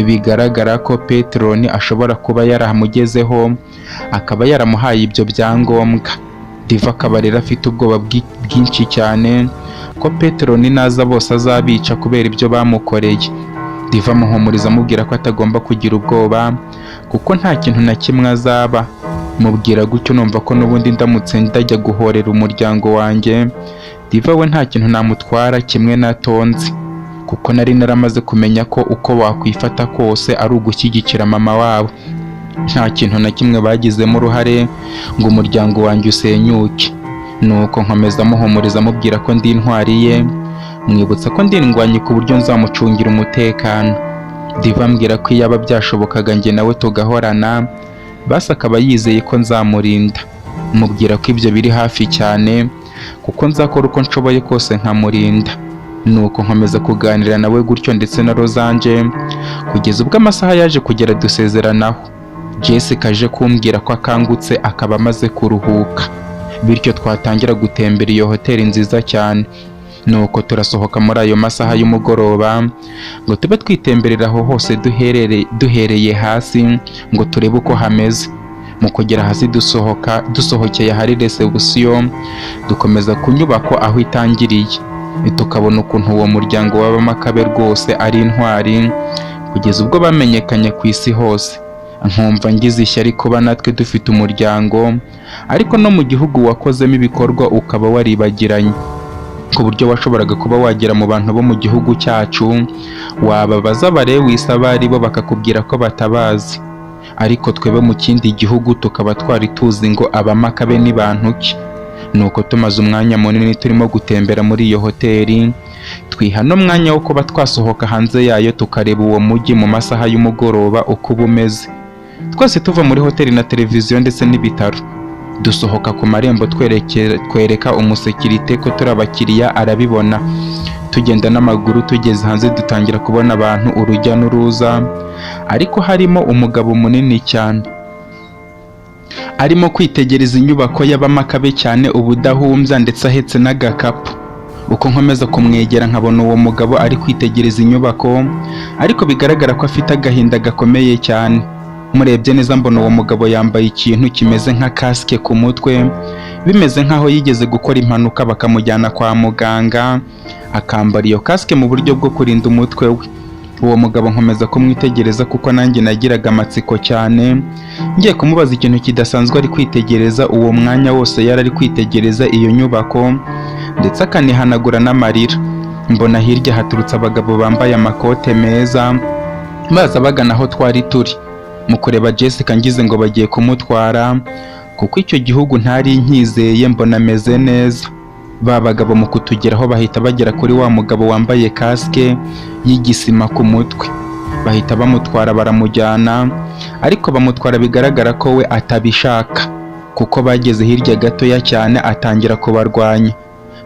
Bigaragara ko Petroni ashobora kuba yaramugezeho akaba yaramuhaye ibyo byangombwa. Diva akaba rero afite ubwoba bwinshi cyane ko Petero ninaza bose azabica kubera ibyo bamukoreye. Diva amuhumuriza amubwira ko atagomba kugira ubwoba kuko nta kintu na kimwe azaba. Mubwira gutyo numva ko n'ubundi ndamutse ndajya guhorera umuryango wanjye, Diva we nta kintu namutwara kimwe na Tonzi, kuko nari naramaze kumenya ko uko wakwifata kose ari ugushyigikira mama wabo. Nta kintu na kimwe bagizemo uruhare ngo umuryango wanjye usenyuke. Nuko nkomeza muhumuriza amubwira ko ndi intwari ye, mwibutsa ko ndi indwanyi ku buryo nzamucungira umutekano. Diva ambwira ko iyaba byashobokaga njye nawe tugahorana, basi akaba yizeye ko nzamurinda. Mubwira ko ibyo biri hafi cyane kuko nzakora uko nshoboye kose nkamurinda. Nuko nkomeza kuganira nawe gutyo ndetse na Rozanje kugeza ubwo amasaha yaje kugera dusezeranaho. Jessica aje kumbwira ko akangutse akaba amaze kuruhuka, bityo twatangira gutembera iyo hoteli nziza cyane. Nuko turasohoka muri ayo masaha y'umugoroba ngo tube twitemberera aho hose duhereye hasi ngo turebe uko hameze. Mu kugera hasi dusohoka dusohokeye ahari resebusiyo, dukomeza ku nyubako aho itangiriye, tukabona ukuntu uwo muryango w'Abamakabe rwose ari intwari kugeza ubwo bamenyekanye ku isi hose. Nkumva ngize ishyari kuba natwe dufite umuryango, ariko no mu gihugu wakozemo ibikorwa ukaba waribagiranye, ku buryo washoboraga kuba wagera mu bantu bo mu gihugu cyacu wababaza abarewisi abo ari bo bakakubwira ko batabazi, ariko twebwe mu kindi gihugu tukaba twari tuzi ngo Abamakabe ni bantu ki. Nuko tumaze umwanya munini turimo gutembera muri iyo hoteli, twiha n'umwanya wo kuba twasohoka hanze yayo tukareba uwo mujyi mu masaha y'umugoroba uko uba umeze. Twese tuva muri hoteli na televiziyo ndetse n'ibitaro, dusohoka ku marembo twereka umusekirite ko turi abakiriya, arabibona. Tugenda n'amaguru tugeze hanze dutangira kubona abantu urujya n'uruza, ariko harimo umugabo munini cyane arimo kwitegereza inyubako y'Abamakabe cyane ubudahumbya ndetse ahetse n'agakapu. Uko nkomeza kumwegera nkabona uwo mugabo ari kwitegereza inyubako, ariko bigaragara ko afite agahinda gakomeye cyane. Murebye neza mbona uwo mugabo yambaye ikintu kimeze nka kasike ku mutwe, bimeze nkaho yigeze gukora impanuka bakamujyana kwa muganga, akambara iyo kasike mu buryo bwo kurinda umutwe we. Uwo mugabo nkomeza kumwitegereza kuko nanjye nagiraga amatsiko cyane, ngiye kumubaza ikintu kidasanzwe ari kwitegereza. Uwo mwanya wose yari ari kwitegereza iyo nyubako ndetse akanihanagura n'amarira. Mbona hirya haturutse abagabo bambaye amakote meza baza bagana aho twari turi. Mu kureba Jessica ngize ngo bagiye kumutwara, kuko icyo gihugu ntari nkizeye, mbona ameze neza. Ba bagabo mu kutugeraho bahita bagera kuri wa mugabo wambaye kasike y'igisima ku mutwe, bahita bamutwara baramujyana, ariko bamutwara bigaragara ko we atabishaka, kuko bageze hirya gatoya cyane atangira kubarwanya.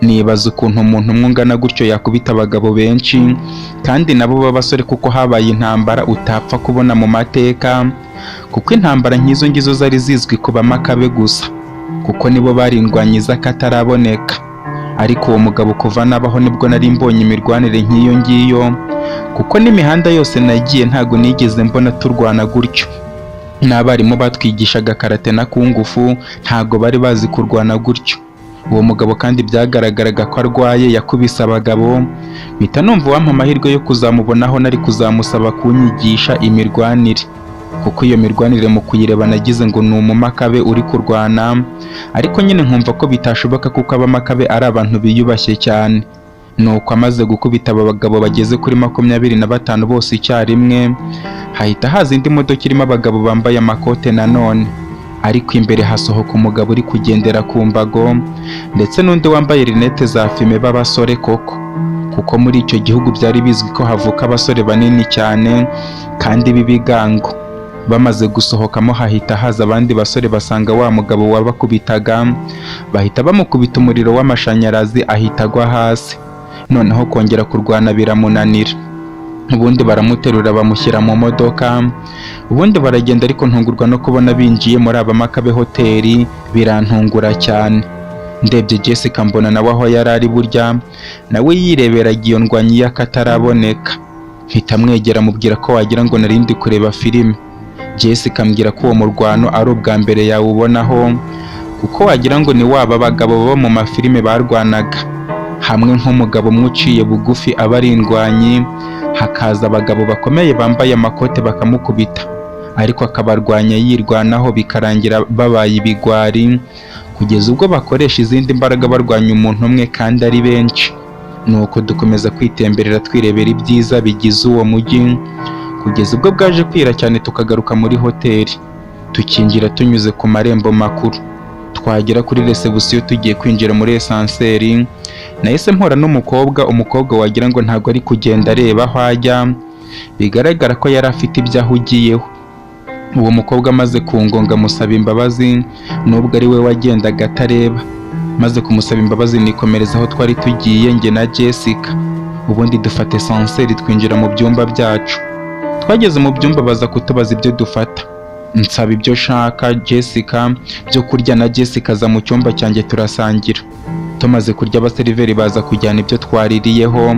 Nibaza ukuntu umuntu umwe ungana gutyo yakubita abagabo benshi kandi nabo b'abasore, kuko habaye intambara utapfa kubona mu mateka, kuko intambara nk'izo ngizo zari zizwi ku Bamakabe gusa, kuko nibo bari indwanyi z'akataraboneka. Ariko uwo mugabo kuva nabaho nibwo nari mbonye imirwanire nk'iyo ngiyo, kuko n'imihanda yose nagiye ntago nigeze mbona turwana gutyo. N'abarimu batwigishaga karate na kungufu ntago bari bazi kurwana gutyo. Uwo mugabo kandi byagaragaraga ko arwaye, yakubise abagabo, mpita numva uwampa amahirwe yo kuzamubonaho nari kuzamusaba kunyigisha imirwanire, kuko iyo mirwanire mu kuyireba nagize ngo ni umumakabe uri kurwana, ariko nyine nkumva ko bitashoboka kuko Abamakabe ari abantu biyubashye cyane. Nuko amaze gukubita aba bagabo bageze kuri 25 bose icyarimwe, hahita haza indi modoka irimo abagabo bambaye amakote nanone, ariko imbere hasohoka umugabo uri kugendera ku mbago ndetse n'undi wambaye rinete za fime b'abasore koko, kuko muri icyo gihugu byari bizwi ko havuka abasore banini cyane kandi b'ibigango. Bamaze gusohokamo hahita haza abandi basore basanga wa mugabo wabakubitaga, bahita bamukubita umuriro w'amashanyarazi ahita agwa hasi, noneho kongera kurwana biramunanira. Ubundi baramuterura bamushyira mu modoka, ubundi baragenda, ariko ntungurwa no kubona binjiye muri Abamakabe hoteli, birantungura cyane. Ndebye Jessica mbona nawe aho yari ari burya nawe yireberaga iyo ndwanyi y'akataraboneka. Mpita mwegera mubwira ko wagira ngo nari ndi kureba filime. Jessica ambwira ko uwo murwano ari ubwa mbere yawubonaho, Kuko wagira ngo ni waba abagabo baba mu mafilime barwanaga hamwe, nk'umugabo umwe uciye bugufi aba ari indwanyi, hakaza abagabo bakomeye bambaye amakote bakamukubita, ariko akabarwanya yirwanaho, bikarangira babaye ibigwari, kugeza ubwo bakoresha izindi mbaraga barwanya umuntu umwe kandi ari benshi. Nuko dukomeza kwitemberera, twirebera ibyiza bigize uwo mujyi, kugeza ubwo bwaje kwira cyane, tukagaruka muri hoteli. Tukinjira tunyuze ku marembo makuru, twagera kuri reception tugiye kwinjira muri ascenseur, nahise mpura n'umukobwa, umukobwa wagira ngo ntabwo ari kugenda areba aho ajya, bigaragara ko yari afite ibyo ahugiyeho. Uwo mukobwa amaze kungonga musaba imbabazi, nubwo ari we wagendaga atareba. Maze kumusaba imbabazi nikomereza aho twari tugiye njye na Jessica, ubundi dufata ascenseur twinjira mu byumba byacu. Twageze mu byumba baza kutubaza ibyo dufata, nsaba ibyo nshaka Jessica byo kurya, na Jessica aza mu cyumba cyanjye turasangira. Tumaze kurya, abaseriveri baza kujyana ibyo twaririyeho,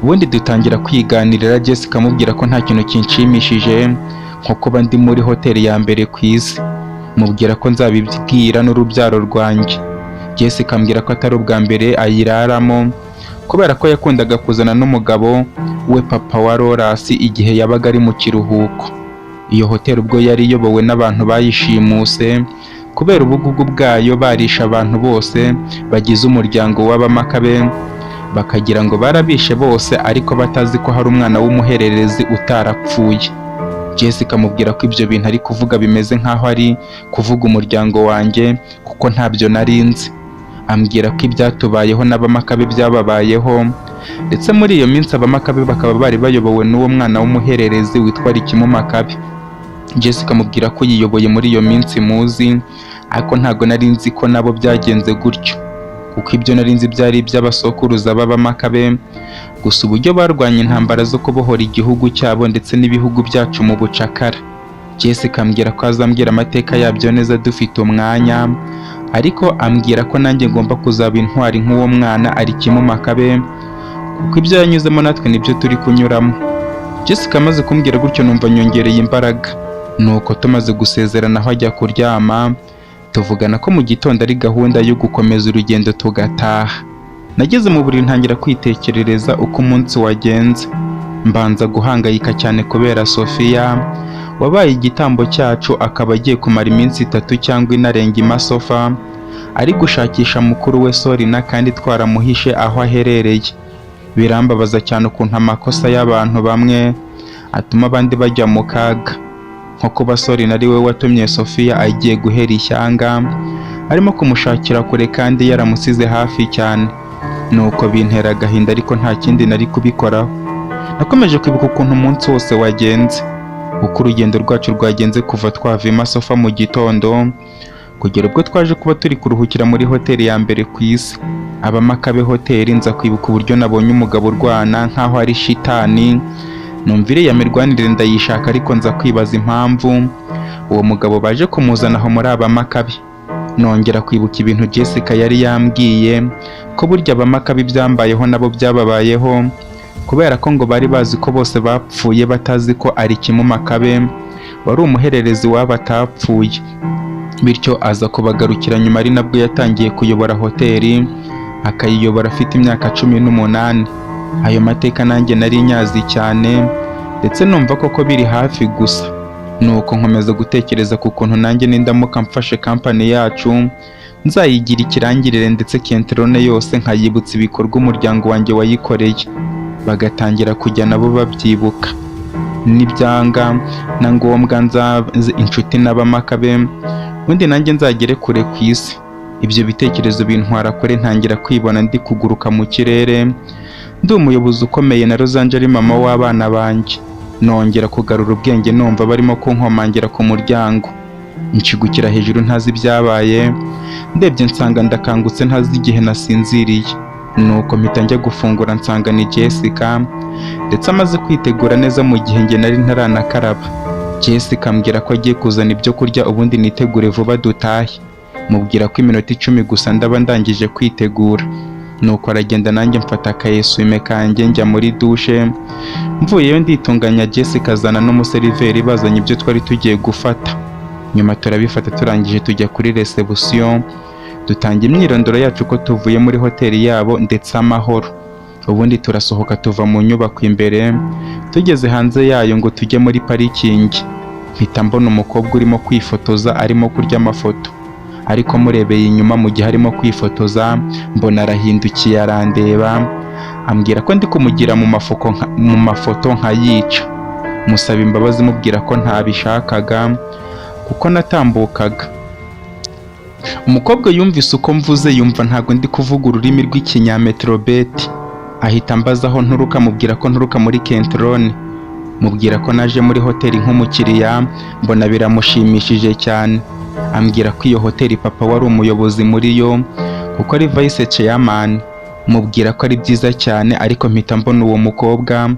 ubundi dutangira kwiganirira. Jessica amubwira ko nta kintu kinshimishije nko kuba ndi muri hoteli ya mbere ku isi, mubwira ko nzabibwira n'urubyaro rwanjye. Jessica ambwira ko atari ubwa mbere ayiraramo, kubera ko yakundaga kuzana n'umugabo we, papa wa Lorasi, igihe yabaga ari mu kiruhuko. Iyo hoteli ubwo yari iyobowe n'abantu bayishimuse kubera ubugugu bwayo, barisha abantu bose bagize umuryango w'Abamakabe, bakagira ngo barabishe bose, ariko batazi ko hari umwana w'umuhererezi utarapfuye. Jessica amubwira ko ibyo bintu ari kuvuga bimeze nk'aho ari kuvuga umuryango wanjye, kuko ntabyo nari nzi. Ambwira ko ibyatubayeho n'Abamakabe byababayeho, ndetse muri iyo minsi Abamakabe bakaba bari bayobowe n'uwo mwana w'umuhererezi witwa Rikimu Makabe. Jessica amubwira ko yiyoboye muri iyo minsi muzi, ariko ntabwo nari nzi ko nabo byagenze gutyo, kuko ibyo nari nzi byari iby'abasokuruza b'Abamakabe gusa, uburyo barwanya intambara zo kubohora igihugu cyabo ndetse n'ibihugu byacu mu bucakara. Jessica ambwira ko azambwira amateka yabyo neza dufite umwanya, ariko ambwira ko nanjye ngomba kuzaba intwari nk'uwo mwana Arikimu Makabe, kuko ibyo yanyuzemo natwe nibyo turi kunyuramo. Jessica amaze kumbwira gutyo numva nyongereye imbaraga. Nuko tumaze gusezerana aho ajya kuryama, tuvugana ko mu gitondo ari gahunda yo gukomeza urugendo tugataha. Nageze mu buriri ntangira kwitekerereza uko umunsi wagenze, mbanza guhangayika cyane kubera Sofia wabaye igitambo cyacu, akaba agiye kumara iminsi 3 cyangwa inarenga imasofa ari gushakisha mukuru we Sorina, kandi twaramuhishe aho aherereye. Birambabaza cyane ukuntu amakosa y'abantu bamwe atuma abandi bajya mu kaga, nko kuba Sorina ari we watumye Sofia agiye guhera ishyanga, arimo kumushakira kure kandi yaramusize hafi cyane. Nuko bintera agahinda, ariko nta kindi nari kubikoraho. Nakomeje kwibuka ukuntu umunsi wose wagenze, uko urugendo rwacu rwagenze kuva twava i Masofa mu gitondo kugera ubwo twaje kuba turi kuruhukira muri hoteli ya mbere ku isi, Abamakabe Hoteli. Nza kwibuka uburyo nabonye umugabo urwana nk'aho ari shitani, numva iriya mirwanire ndayishaka, ariko nza kwibaza impamvu uwo mugabo baje kumuzana aho muri Abamakabe. Nongera kwibuka ibintu Jessica yari yambwiye, ko burya Abamakabe ibyambayeho nabo byababayeho, kubera ko ngo bari bazi ko bose bapfuye, batazi ko Arikimu Makabe wari umuhererezi wabo atapfuye, bityo aza kubagarukira nyuma, ari nabwo yatangiye kuyobora hoteli, akayiyobora afite imyaka 18. Ayo mateka nanjye nari nyazi cyane, ndetse numva koko biri hafi gusa. Nuko nkomeza gutekereza ku kuntu nanjye nindamuka mfashe kampani yacu nzayigira ikirangirire, ndetse Kenterone yose nkayibutsa ibikorwa umuryango wanjye wayikoreye, bagatangira kujya nabo babyibuka. Nibyanga na ngombwa nzaze inshuti n'Abamakabe, ubundi nanjye nzagere kure ku isi. Ibyo bitekerezo bintwara kure, ntangira kwibona ndi kuguruka mu kirere, ndi umuyobozi ukomeye, na Rosange ari mama w'abana banjye. Nongera kugarura ubwenge numva barimo kunkomangira ku muryango, nshigukira hejuru ntazi ibyabaye. Ndebye nsanga ndakangutse, ntazi igihe nasinziriye. Nuko mpita njya gufungura, nsanga ni Jessica, ndetse amaze kwitegura neza mu gihe njye nari ntaranakaraba. Jessica ambwira ko agiye kuzana ibyo kurya, ubundi nitegure vuba dutahe. Mubwira ko iminota 10 gusa ndaba ndangije kwitegura. Nuko aragenda, nanjye mfata akayesume kanjye njya muri dushe. Mvuyeyo nditunganya, Jessica azana n'umuseriveri bazanye ibyo twari tugiye gufata. Nyuma turabifata, turangije tujya kuri reception, dutanga imyirondoro yacu ko tuvuye muri hoteli yabo ndetse amahoro. Ubundi turasohoka, tuva mu nyubako imbere, tugeze hanze yayo ngo tujye muri parikingi, mpita mbona umukobwa urimo kwifotoza, arimo kurya amafoto. Ariko murebeye inyuma mu gihe arimo kwifotoza, mbona arahindukiye arandeba, ambwira ko ndi kumugira mu mafoto nkayica. Musaba imbabazi, mubwira ko ntabishakaga kuko natambukaga. Umukobwa yumvise uko mvuze, yumva ntabwo ndi kuvuga ururimi rw'ikinyametrobeti, ahita ambaza aho nturuka. Mubwira ko nturuka muri Kentrone, mubwira ko naje muri hoteli nk'umukiriya. Mbona biramushimishije cyane, ambwira ko iyo hoteli papa wari umuyobozi muri yo, kuko ari vice chairman. Mubwira ko ari byiza cyane, ariko mpita mbona uwo mukobwa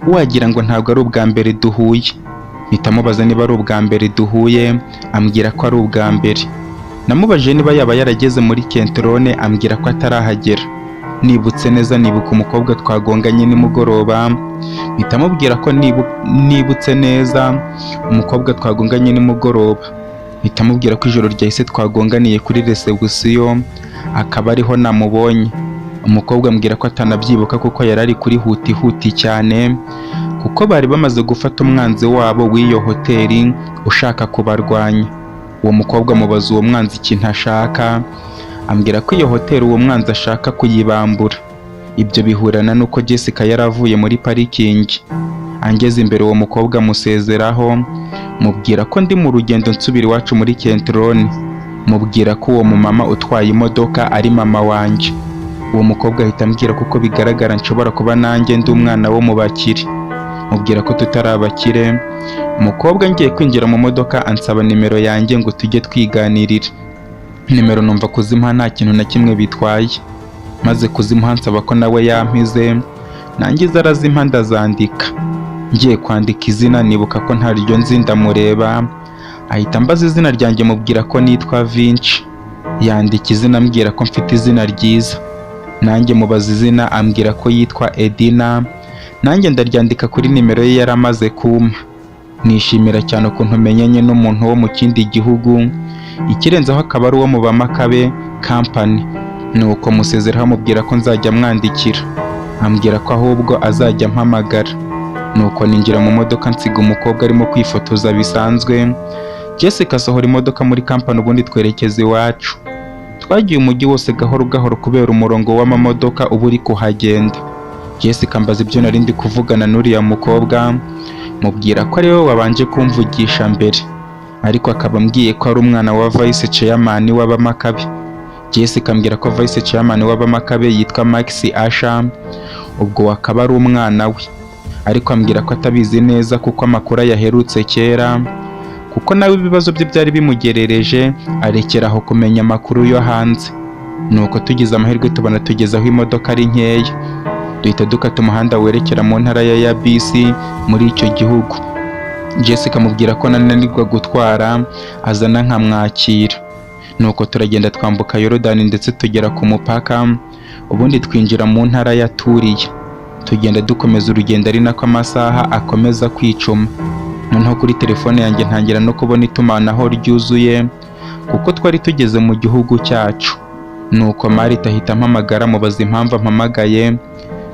wagira ngo ntabwo ari ubwa mbere duhuye. Mpita mubaza niba ari ubwa mbere duhuye, ambwira ko ari ubwa mbere. Namubajije niba yaba yarageze muri Kentrone, ambwira ko atarahagera. Nibutse neza, nibuka umukobwa twagonganye nimugoroba, mpita mubwira ko nibutse neza umukobwa twagonganye nimugoroba. Mpita mubwira ko ijoro ryahise twagonganiye kuri reception, akaba ariho namubonye. Umukobwa ambwira ko atanabyibuka kuko yari ari kuri huti huti cyane, kuko bari bamaze gufata umwanzi wabo w'iyo hoteli ushaka kubarwanya. Uwo mukobwa amubaza uwo mwanzi ikintu ashaka, ambwira ko iyo hoteli uwo mwanzi ashaka kuyibambura. Ibyo bihurana n'uko Jessica yari avuye muri parikingi angeze imbere. Uwo mukobwa amusezeraho, mubwira ko ndi mu rugendo nsubira iwacu muri Kentrone, mubwira ko uwo mumama utwaye imodoka ari mama wanjye. Uwo mukobwa ahita ambwira kuko bigaragara nshobora kuba nanjye ndi umwana wo mu bakire. Mubwira ko tutari abakire. Umukobwa ngiye kwinjira mu modoka ansaba nimero yanjye ngo tujye twiganirira. Nimero numva kuzimuha nta kintu na kimwe bitwaye. Maze kuzimuha, nsaba ko nawe yampize nangiza, arazimpa, ndazandika. Ngiye kwandika izina, nibuka ko ntaryo nzi, ndamureba, ahita ambaza izina ryanjye, mubwira ko nitwa Vinci. Yandika izina, ambwira ko mfite izina ryiza. Nanjye mubaza izina, ambwira ko yitwa Edina, nanjye ndaryandika kuri nimero ye yari amaze kumpa. Nishimira cyane ukuntu menyanye n'umuntu wo mu kindi gihugu, ikirenzeho akaba ari uwo mu Bamakabe Company. Nuko musezeraho, amubwira ko nzajya mwandikira, ambwira ko ahubwo azajya ampamagara. Nuko ninjira mu modoka, nsiga umukobwa arimo kwifotoza bisanzwe. Jessica asohora imodoka muri company, ubundi twerekeza iwacu. Twagiye umujyi wose gahoro gahoro kubera umurongo w'amamodoka uba uri kuhagenda. Jessica ambaza ibyo nari ndi kuvugana n'uriya mukobwa, mubwira ko ari we wabanje kumvugisha mbere, ariko akaba ambwiye ko ari umwana wa vice chairman w'Abamakabe. Jessica ambwira ko vice chairman w'Abamakabe yitwa Max Asha, ubwo akaba ari umwana we, ariko ambwira ko atabizi neza kuko amakuru yaherutse kera, kuko nawe ibibazo bye byari bimugerereje, arekera aho kumenya amakuru yo hanze. Nuko tugize amahirwe tubona tugeze aho imodoka ari nkeya, duhita dukata umuhanda werekera mu ntara ya Yabisi muri icyo gihugu. Jessica amubwira ko nananirwa gutwara azana nkamwakira. Nuko turagenda, twambuka Yorodani ndetse tugera ku mupaka, ubundi twinjira mu ntara ya Turiya. Tugenda dukomeza urugendo ari nako amasaha akomeza kwicuma. Noneho kuri telefone yanjye ntangira no kubona itumanaho ryuzuye kuko twari tugeze mu gihugu cyacu. Nuko Marita ahita ampamagara, mubaza impamvu ampamagaye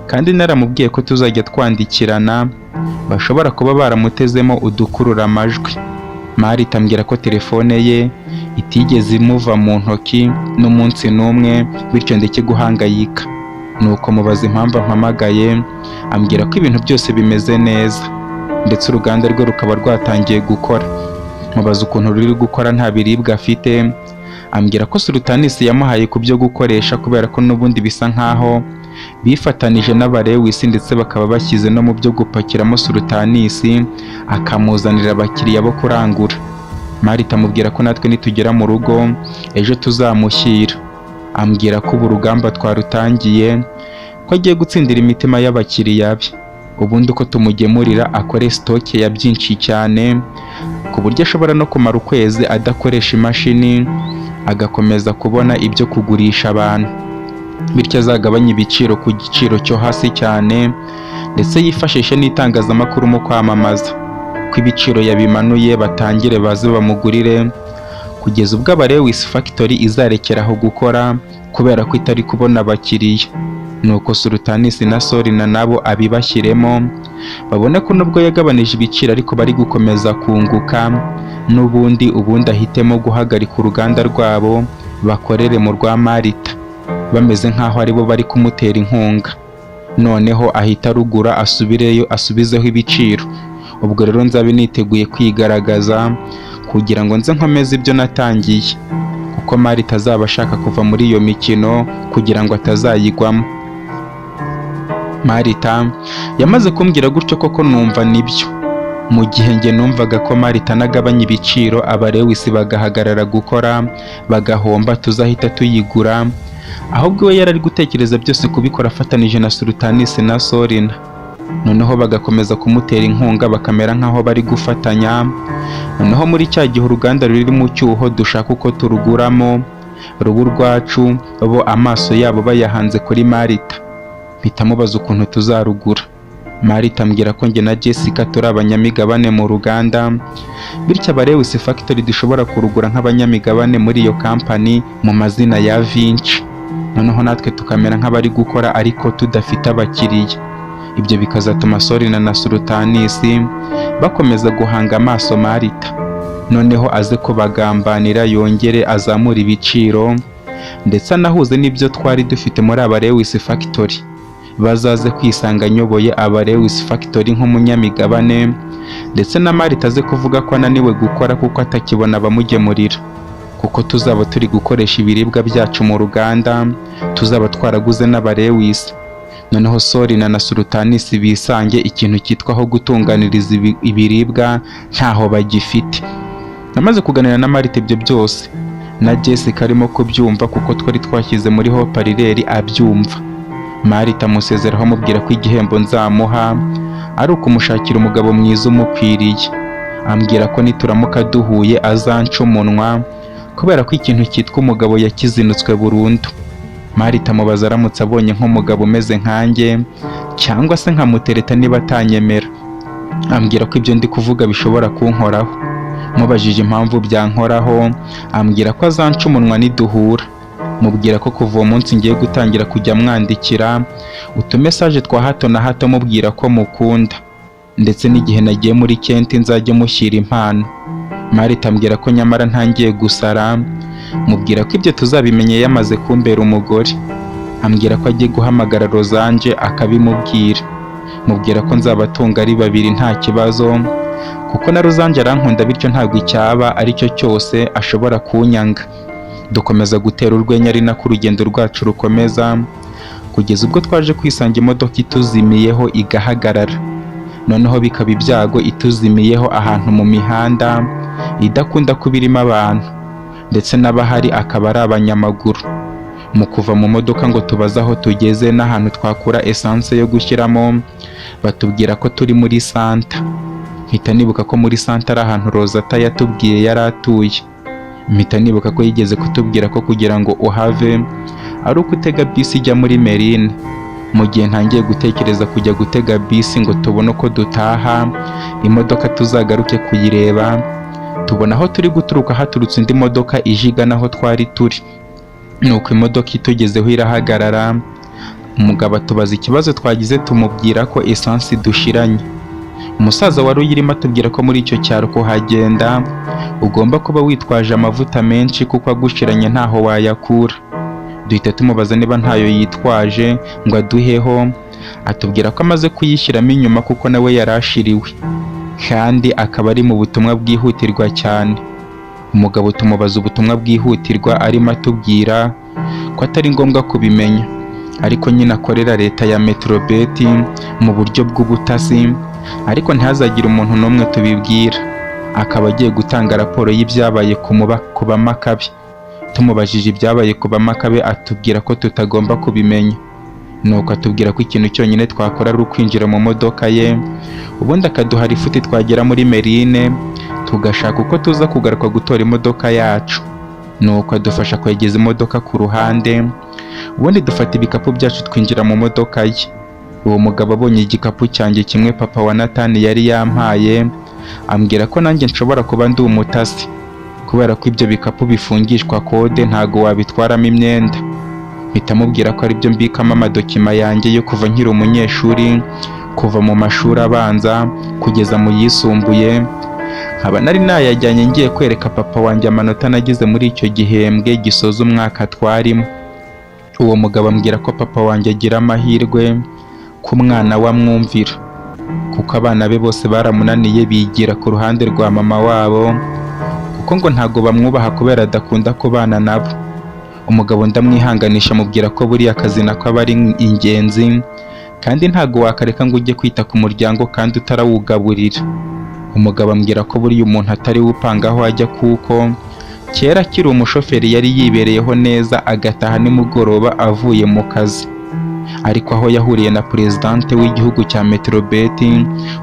kandi naramubwiye ko tuzajya twandikirana, bashobora kuba baramutezemo udukurura amajwi. Marita ambwira ko telefone ye itigeze imuva mu ntoki n'umunsi n'umwe, bityo ndeke guhangayika. Nuko mubaza impamvu ampamagaye, ambwira ko ibintu byose bimeze neza ndetse uruganda rwe rukaba rwatangiye gukora. Mubaza ukuntu ruri gukora nta biribwa afite, ambwira ko Sultanisi yamuhaye ku byo gukoresha, kubera ko n'ubundi bisa nkaho bifatanije n'Abarewisi, ndetse bakaba bashyize no mu byo gupakiramo Sultanisi akamuzanira abakiriya bo kurangura. Marita amubwira ko natwe nitugera mu rugo ejo tuzamushyira. Ambwira ko ubu urugamba twarutangiye, ko agiye gutsindira imitima y'abakiriya be, ubundi uko tumugemurira akore stock ya byinshi cyane, ku buryo ashobora no kumara ukwezi adakoresha imashini, agakomeza kubona ibyo kugurisha abantu, bityo azagabanye ibiciro ku giciro cyo hasi cyane, ndetse yifashishe n'itangazamakuru mu kwamamaza. Ko ibiciro yabimanuye, batangire baze bamugurire, kugeza ubwo Abarewis Factory izarekeraho gukora kubera ko itari kubona abakiriya. Nuko Sultanis na Solina nabo abibashyiremo, babone ko nubwo yagabanije ibiciro ariko bari gukomeza kunguka n'ubundi. Ubundi ahitemo guhagarika uruganda rwabo, bakorere mu rwa Marita bameze nk'aho aribo bari kumutera inkunga. Noneho ahita arugura, asubireyo asubizeho ibiciro. Ubwo rero nzabe niteguye kwigaragaza kugira ngo nze nkomeze ibyo natangiye, kuko Marita azaba ashaka kuva muri iyo mikino kugira ngo atazayigwamo. Marita yamaze kumbwira gutyo, koko numva nibyo. Mu gihe njye numvaga ko Marita anagabanya ibiciro, Abarewisi bagahagarara gukora, bagahomba, tuzahita tuyigura, ahubwo we yari ari gutekereza byose kubikora afatanije na Sultanis na Solina, noneho bagakomeza kumutera inkunga, bakamera nk'aho bari gufatanya. Noneho muri cya gihe uruganda ruri mu cyuho, dushaka uko turuguramo ruba urwacu, bo amaso yabo bayahanze kuri Marita. Mpita mubaza ukuntu tuzarugura. Marita ambwira ko njye na Jessica turi abanyamigabane mu ruganda, bityo Abarewisi Factory dushobora kurugura nk'abanyamigabane muri iyo kampani mu mazina ya Vinci, noneho natwe tukamera nk'abari gukora ariko tudafite abakiriya. Ibyo bikazatuma Solina na Sultanis bakomeza guhanga amaso Marita, noneho aze kubagambanira, yongere azamure ibiciro, ndetse anahuze n'ibyo twari dufite muri Abarewisi Factory. Bazaze kwisanga nyoboye Abarewisi Factory nk'umunyamigabane, ndetse na Marita aze kuvuga ko ananiwe gukora kuko atakibona abamugemurira, kuko tuzaba turi gukoresha ibiribwa byacu mu ruganda tuzaba twaraguze n'Abarewisi. Noneho Solina na Sultanis bisange ikintu cyitwa aho gutunganiriza ibiribwa ntaho bagifite. Namaze kuganira na Marita ibyo byose, na Jessica arimo kubyumva kuko twari twashyize muri haut-parleur abyumva. Marita amusezeraho, amubwira ko igihembo nzamuha ari ukumushakira umugabo mwiza umukwiriye. Ambwira ko nituramuka duhuye azanca umunwa kubera ko ikintu cyitwa umugabo yakizinutswe burundu. Marita amubaza aramutse abonye nk'umugabo umeze nkanjye cyangwa se nkamutereta niba atanyemera. Ambwira ko ibyo ndi kuvuga bishobora kunkoraho. Mubajije impamvu byankoraho, ambwira ko azanca umunwa niduhura. Mubwira ko kuva uwo munsi ngiye gutangira kujya mwandikira utumessage twa hato na hato, mubwira ko mukunda, ndetse n'igihe nagiye muri Kenti nzajya mushyira impano. Marita ambwira ko nyamara ntangiye gusara. Mubwira ko ibyo tuzabimenye yamaze kumbera umugore. Ambwira ko agiye guhamagara Rozanje akabimubwira. Mubwira ko nzabatunga ari babiri nta kibazo, kuko na Rozanje arankunda, bityo ntabwo icyaba aricyo cyose ashobora kunyanga. Dukomeza gutera urwenya ari nako urugendo rwacu rukomeza, kugeza ubwo twaje kwisanga imodoka ituzimiyeho igahagarara. Noneho bikaba ibyago ituzimiyeho ahantu mu mihanda idakunda kuba irimo abantu, ndetse n'abahari akaba ari abanyamaguru. Mu kuva mu modoka ngo tubaze aho tugeze n'ahantu twakura essence yo gushyiramo, batubwira ko turi muri santa. Mpita nibuka ko muri santa ari ahantu Rozata yatubwiye yari atuye. Mpita nibuka ko yigeze kutubwira ko kugira ngo uhave ari uko utega bisi ijya muri Merine. Mu gihe ntangiye gutekereza kujya gutega bisi ngo tubone uko dutaha, imodoka tuzagaruke kuyireba, tubona aho turi guturuka haturutse indi modoka ije igana aho twari turi. Nuko imodoka itugezeho irahagarara, umugabo atubaza ikibazo twagize, tumubwira ko essence dushiranye. Umusaza wari uyirimo atubwira ko muri icyo cyaro kuhagenda ugomba kuba witwaje amavuta menshi, kuko agushiranye ntaho wayakura. Duhita tumubaza niba ntayo yitwaje ngo aduheho, atubwira ko amaze kuyishyiramo inyuma kuko nawe yari ashiriwe, kandi akaba ari mu butumwa bwihutirwa cyane. Umugabo tumubaza ubutumwa bwihutirwa arimo, atubwira ko atari ngombwa kubimenya, ariko nyine akorera leta ya Metrobeti mu buryo bw'ubutasi, ariko ntihazagire umuntu n'umwe tubibwira, akaba agiye gutanga raporo y'ibyabaye ku Bamakabe. Tumubajije ibyabaye ku Bamakabe, atubwira ko tutagomba kubimenya. Nuko atubwira ko ikintu cyonyine twakora ari ukwinjira mu modoka ye, ubundi akaduha lifuti, twagera muri Merine tugashaka uko tuza kugaruka gutora imodoka yacu. Nuko adufasha kwegeza imodoka ku ruhande, ubundi dufata ibikapu byacu twinjira mu modoka ye. Uwo mugabo abonye igikapu cyanjye kimwe papa wa Natani yari yampaye. Ambwira ko nanjye nshobora kuba ndi umutasi, kubera ko ibyo bikapu bifungishwa kode, ntago wabitwaramo imyenda. Mpita mubwira ko aribyo mbikamo amadocuments yanjye yo kuva nkiri umunyeshuri, kuva mu mashuri abanza kugeza mu yisumbuye, nkaba nari nayajyanye ngiye kwereka papa wanjye amanota nagize muri icyo gihembwe gisoza umwaka twarimo. Uwo mugabo ambwira ko papa wanjye agira amahirwe ko umwana we amwumvira, kuko abana be bose baramunaniye, bigira ku ruhande rwa mama wabo, kuko ngo ntago bamwubaha kubera adakunda kubana nabo. Umugabo ndamwihanganisha, mubwira ko buriya akazi nako aba ari ingenzi, kandi ntago wakareka ngo ujye kwita ku muryango kandi utarawugaburira. Umugabo ambwira ko buriya umuntu atari we upanga aho ajya, kuko kera akiri umushoferi yari yibereyeho neza, agataha nimugoroba avuye mu kazi, ariko aho yahuriye na perezidante w'igihugu cya Metrobet,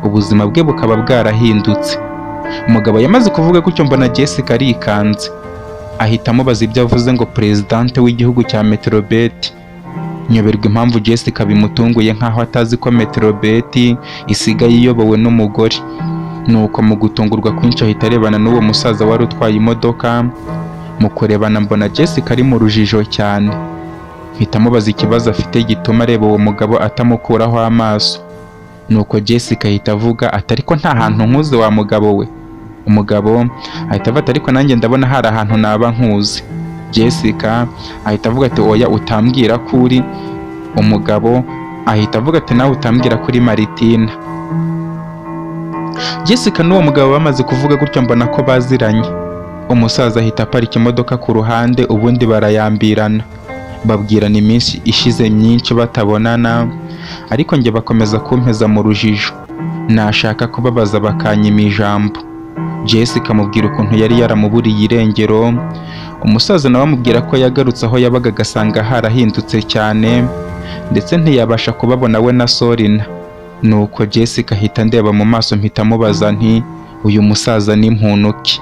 ubuzima bwe bukaba bwarahindutse. Umugabo yamaze kuvuga gutyo, mbona Jessica arikanze, ahita amubaza ibyo avuze ngo perezidante w'igihugu cya Metrobet. Nyoberwa impamvu Jessica bimutunguye, nkaho atazi ko Metrobet isigaye iyobowe n'umugore. Nuko mu gutungurwa kwinshi ahita arebana n'uwo musaza wari utwaye imodoka. Mu kurebana mbona Jessica ari mu rujijo cyane. Mpita mubaza ikibazo afite gituma areba uwo mugabo atamukuraho amaso. Nuko Jessica ahita avuga ati: "Ariko nta hantu nkuzi, wa mugabo we." Umugabo ahita avuga ati: "Ariko nanjye ndabona hari ahantu naba nkuzi." Jessica ahita avuga ati: "Oya, utambwira ko uri." Umugabo ahita avuga ati: "Nawe utambwira ko uri Maritina." Jessica n'uwo mugabo bamaze kuvuga gutyo, mbona ko baziranye. Umusaza ahita aparika imodoka ku ruhande, ubundi barayambirana, babwirana iminsi ishize myinshi batabonana. Ariko njye bakomeza kumpeza mu rujijo, nashaka kubabaza bakanyima ijambo. Jessica amubwira ukuntu yari yaramuburiye irengero. Umusaza nawe amubwira ko yagarutse aho yabaga agasanga harahindutse cyane, ndetse ntiyabasha kubabona we na Sorina. Nuko Jessica ahita ndeba mu maso, mpita mubaza nti: "Uyu musaza ni muntu ki?"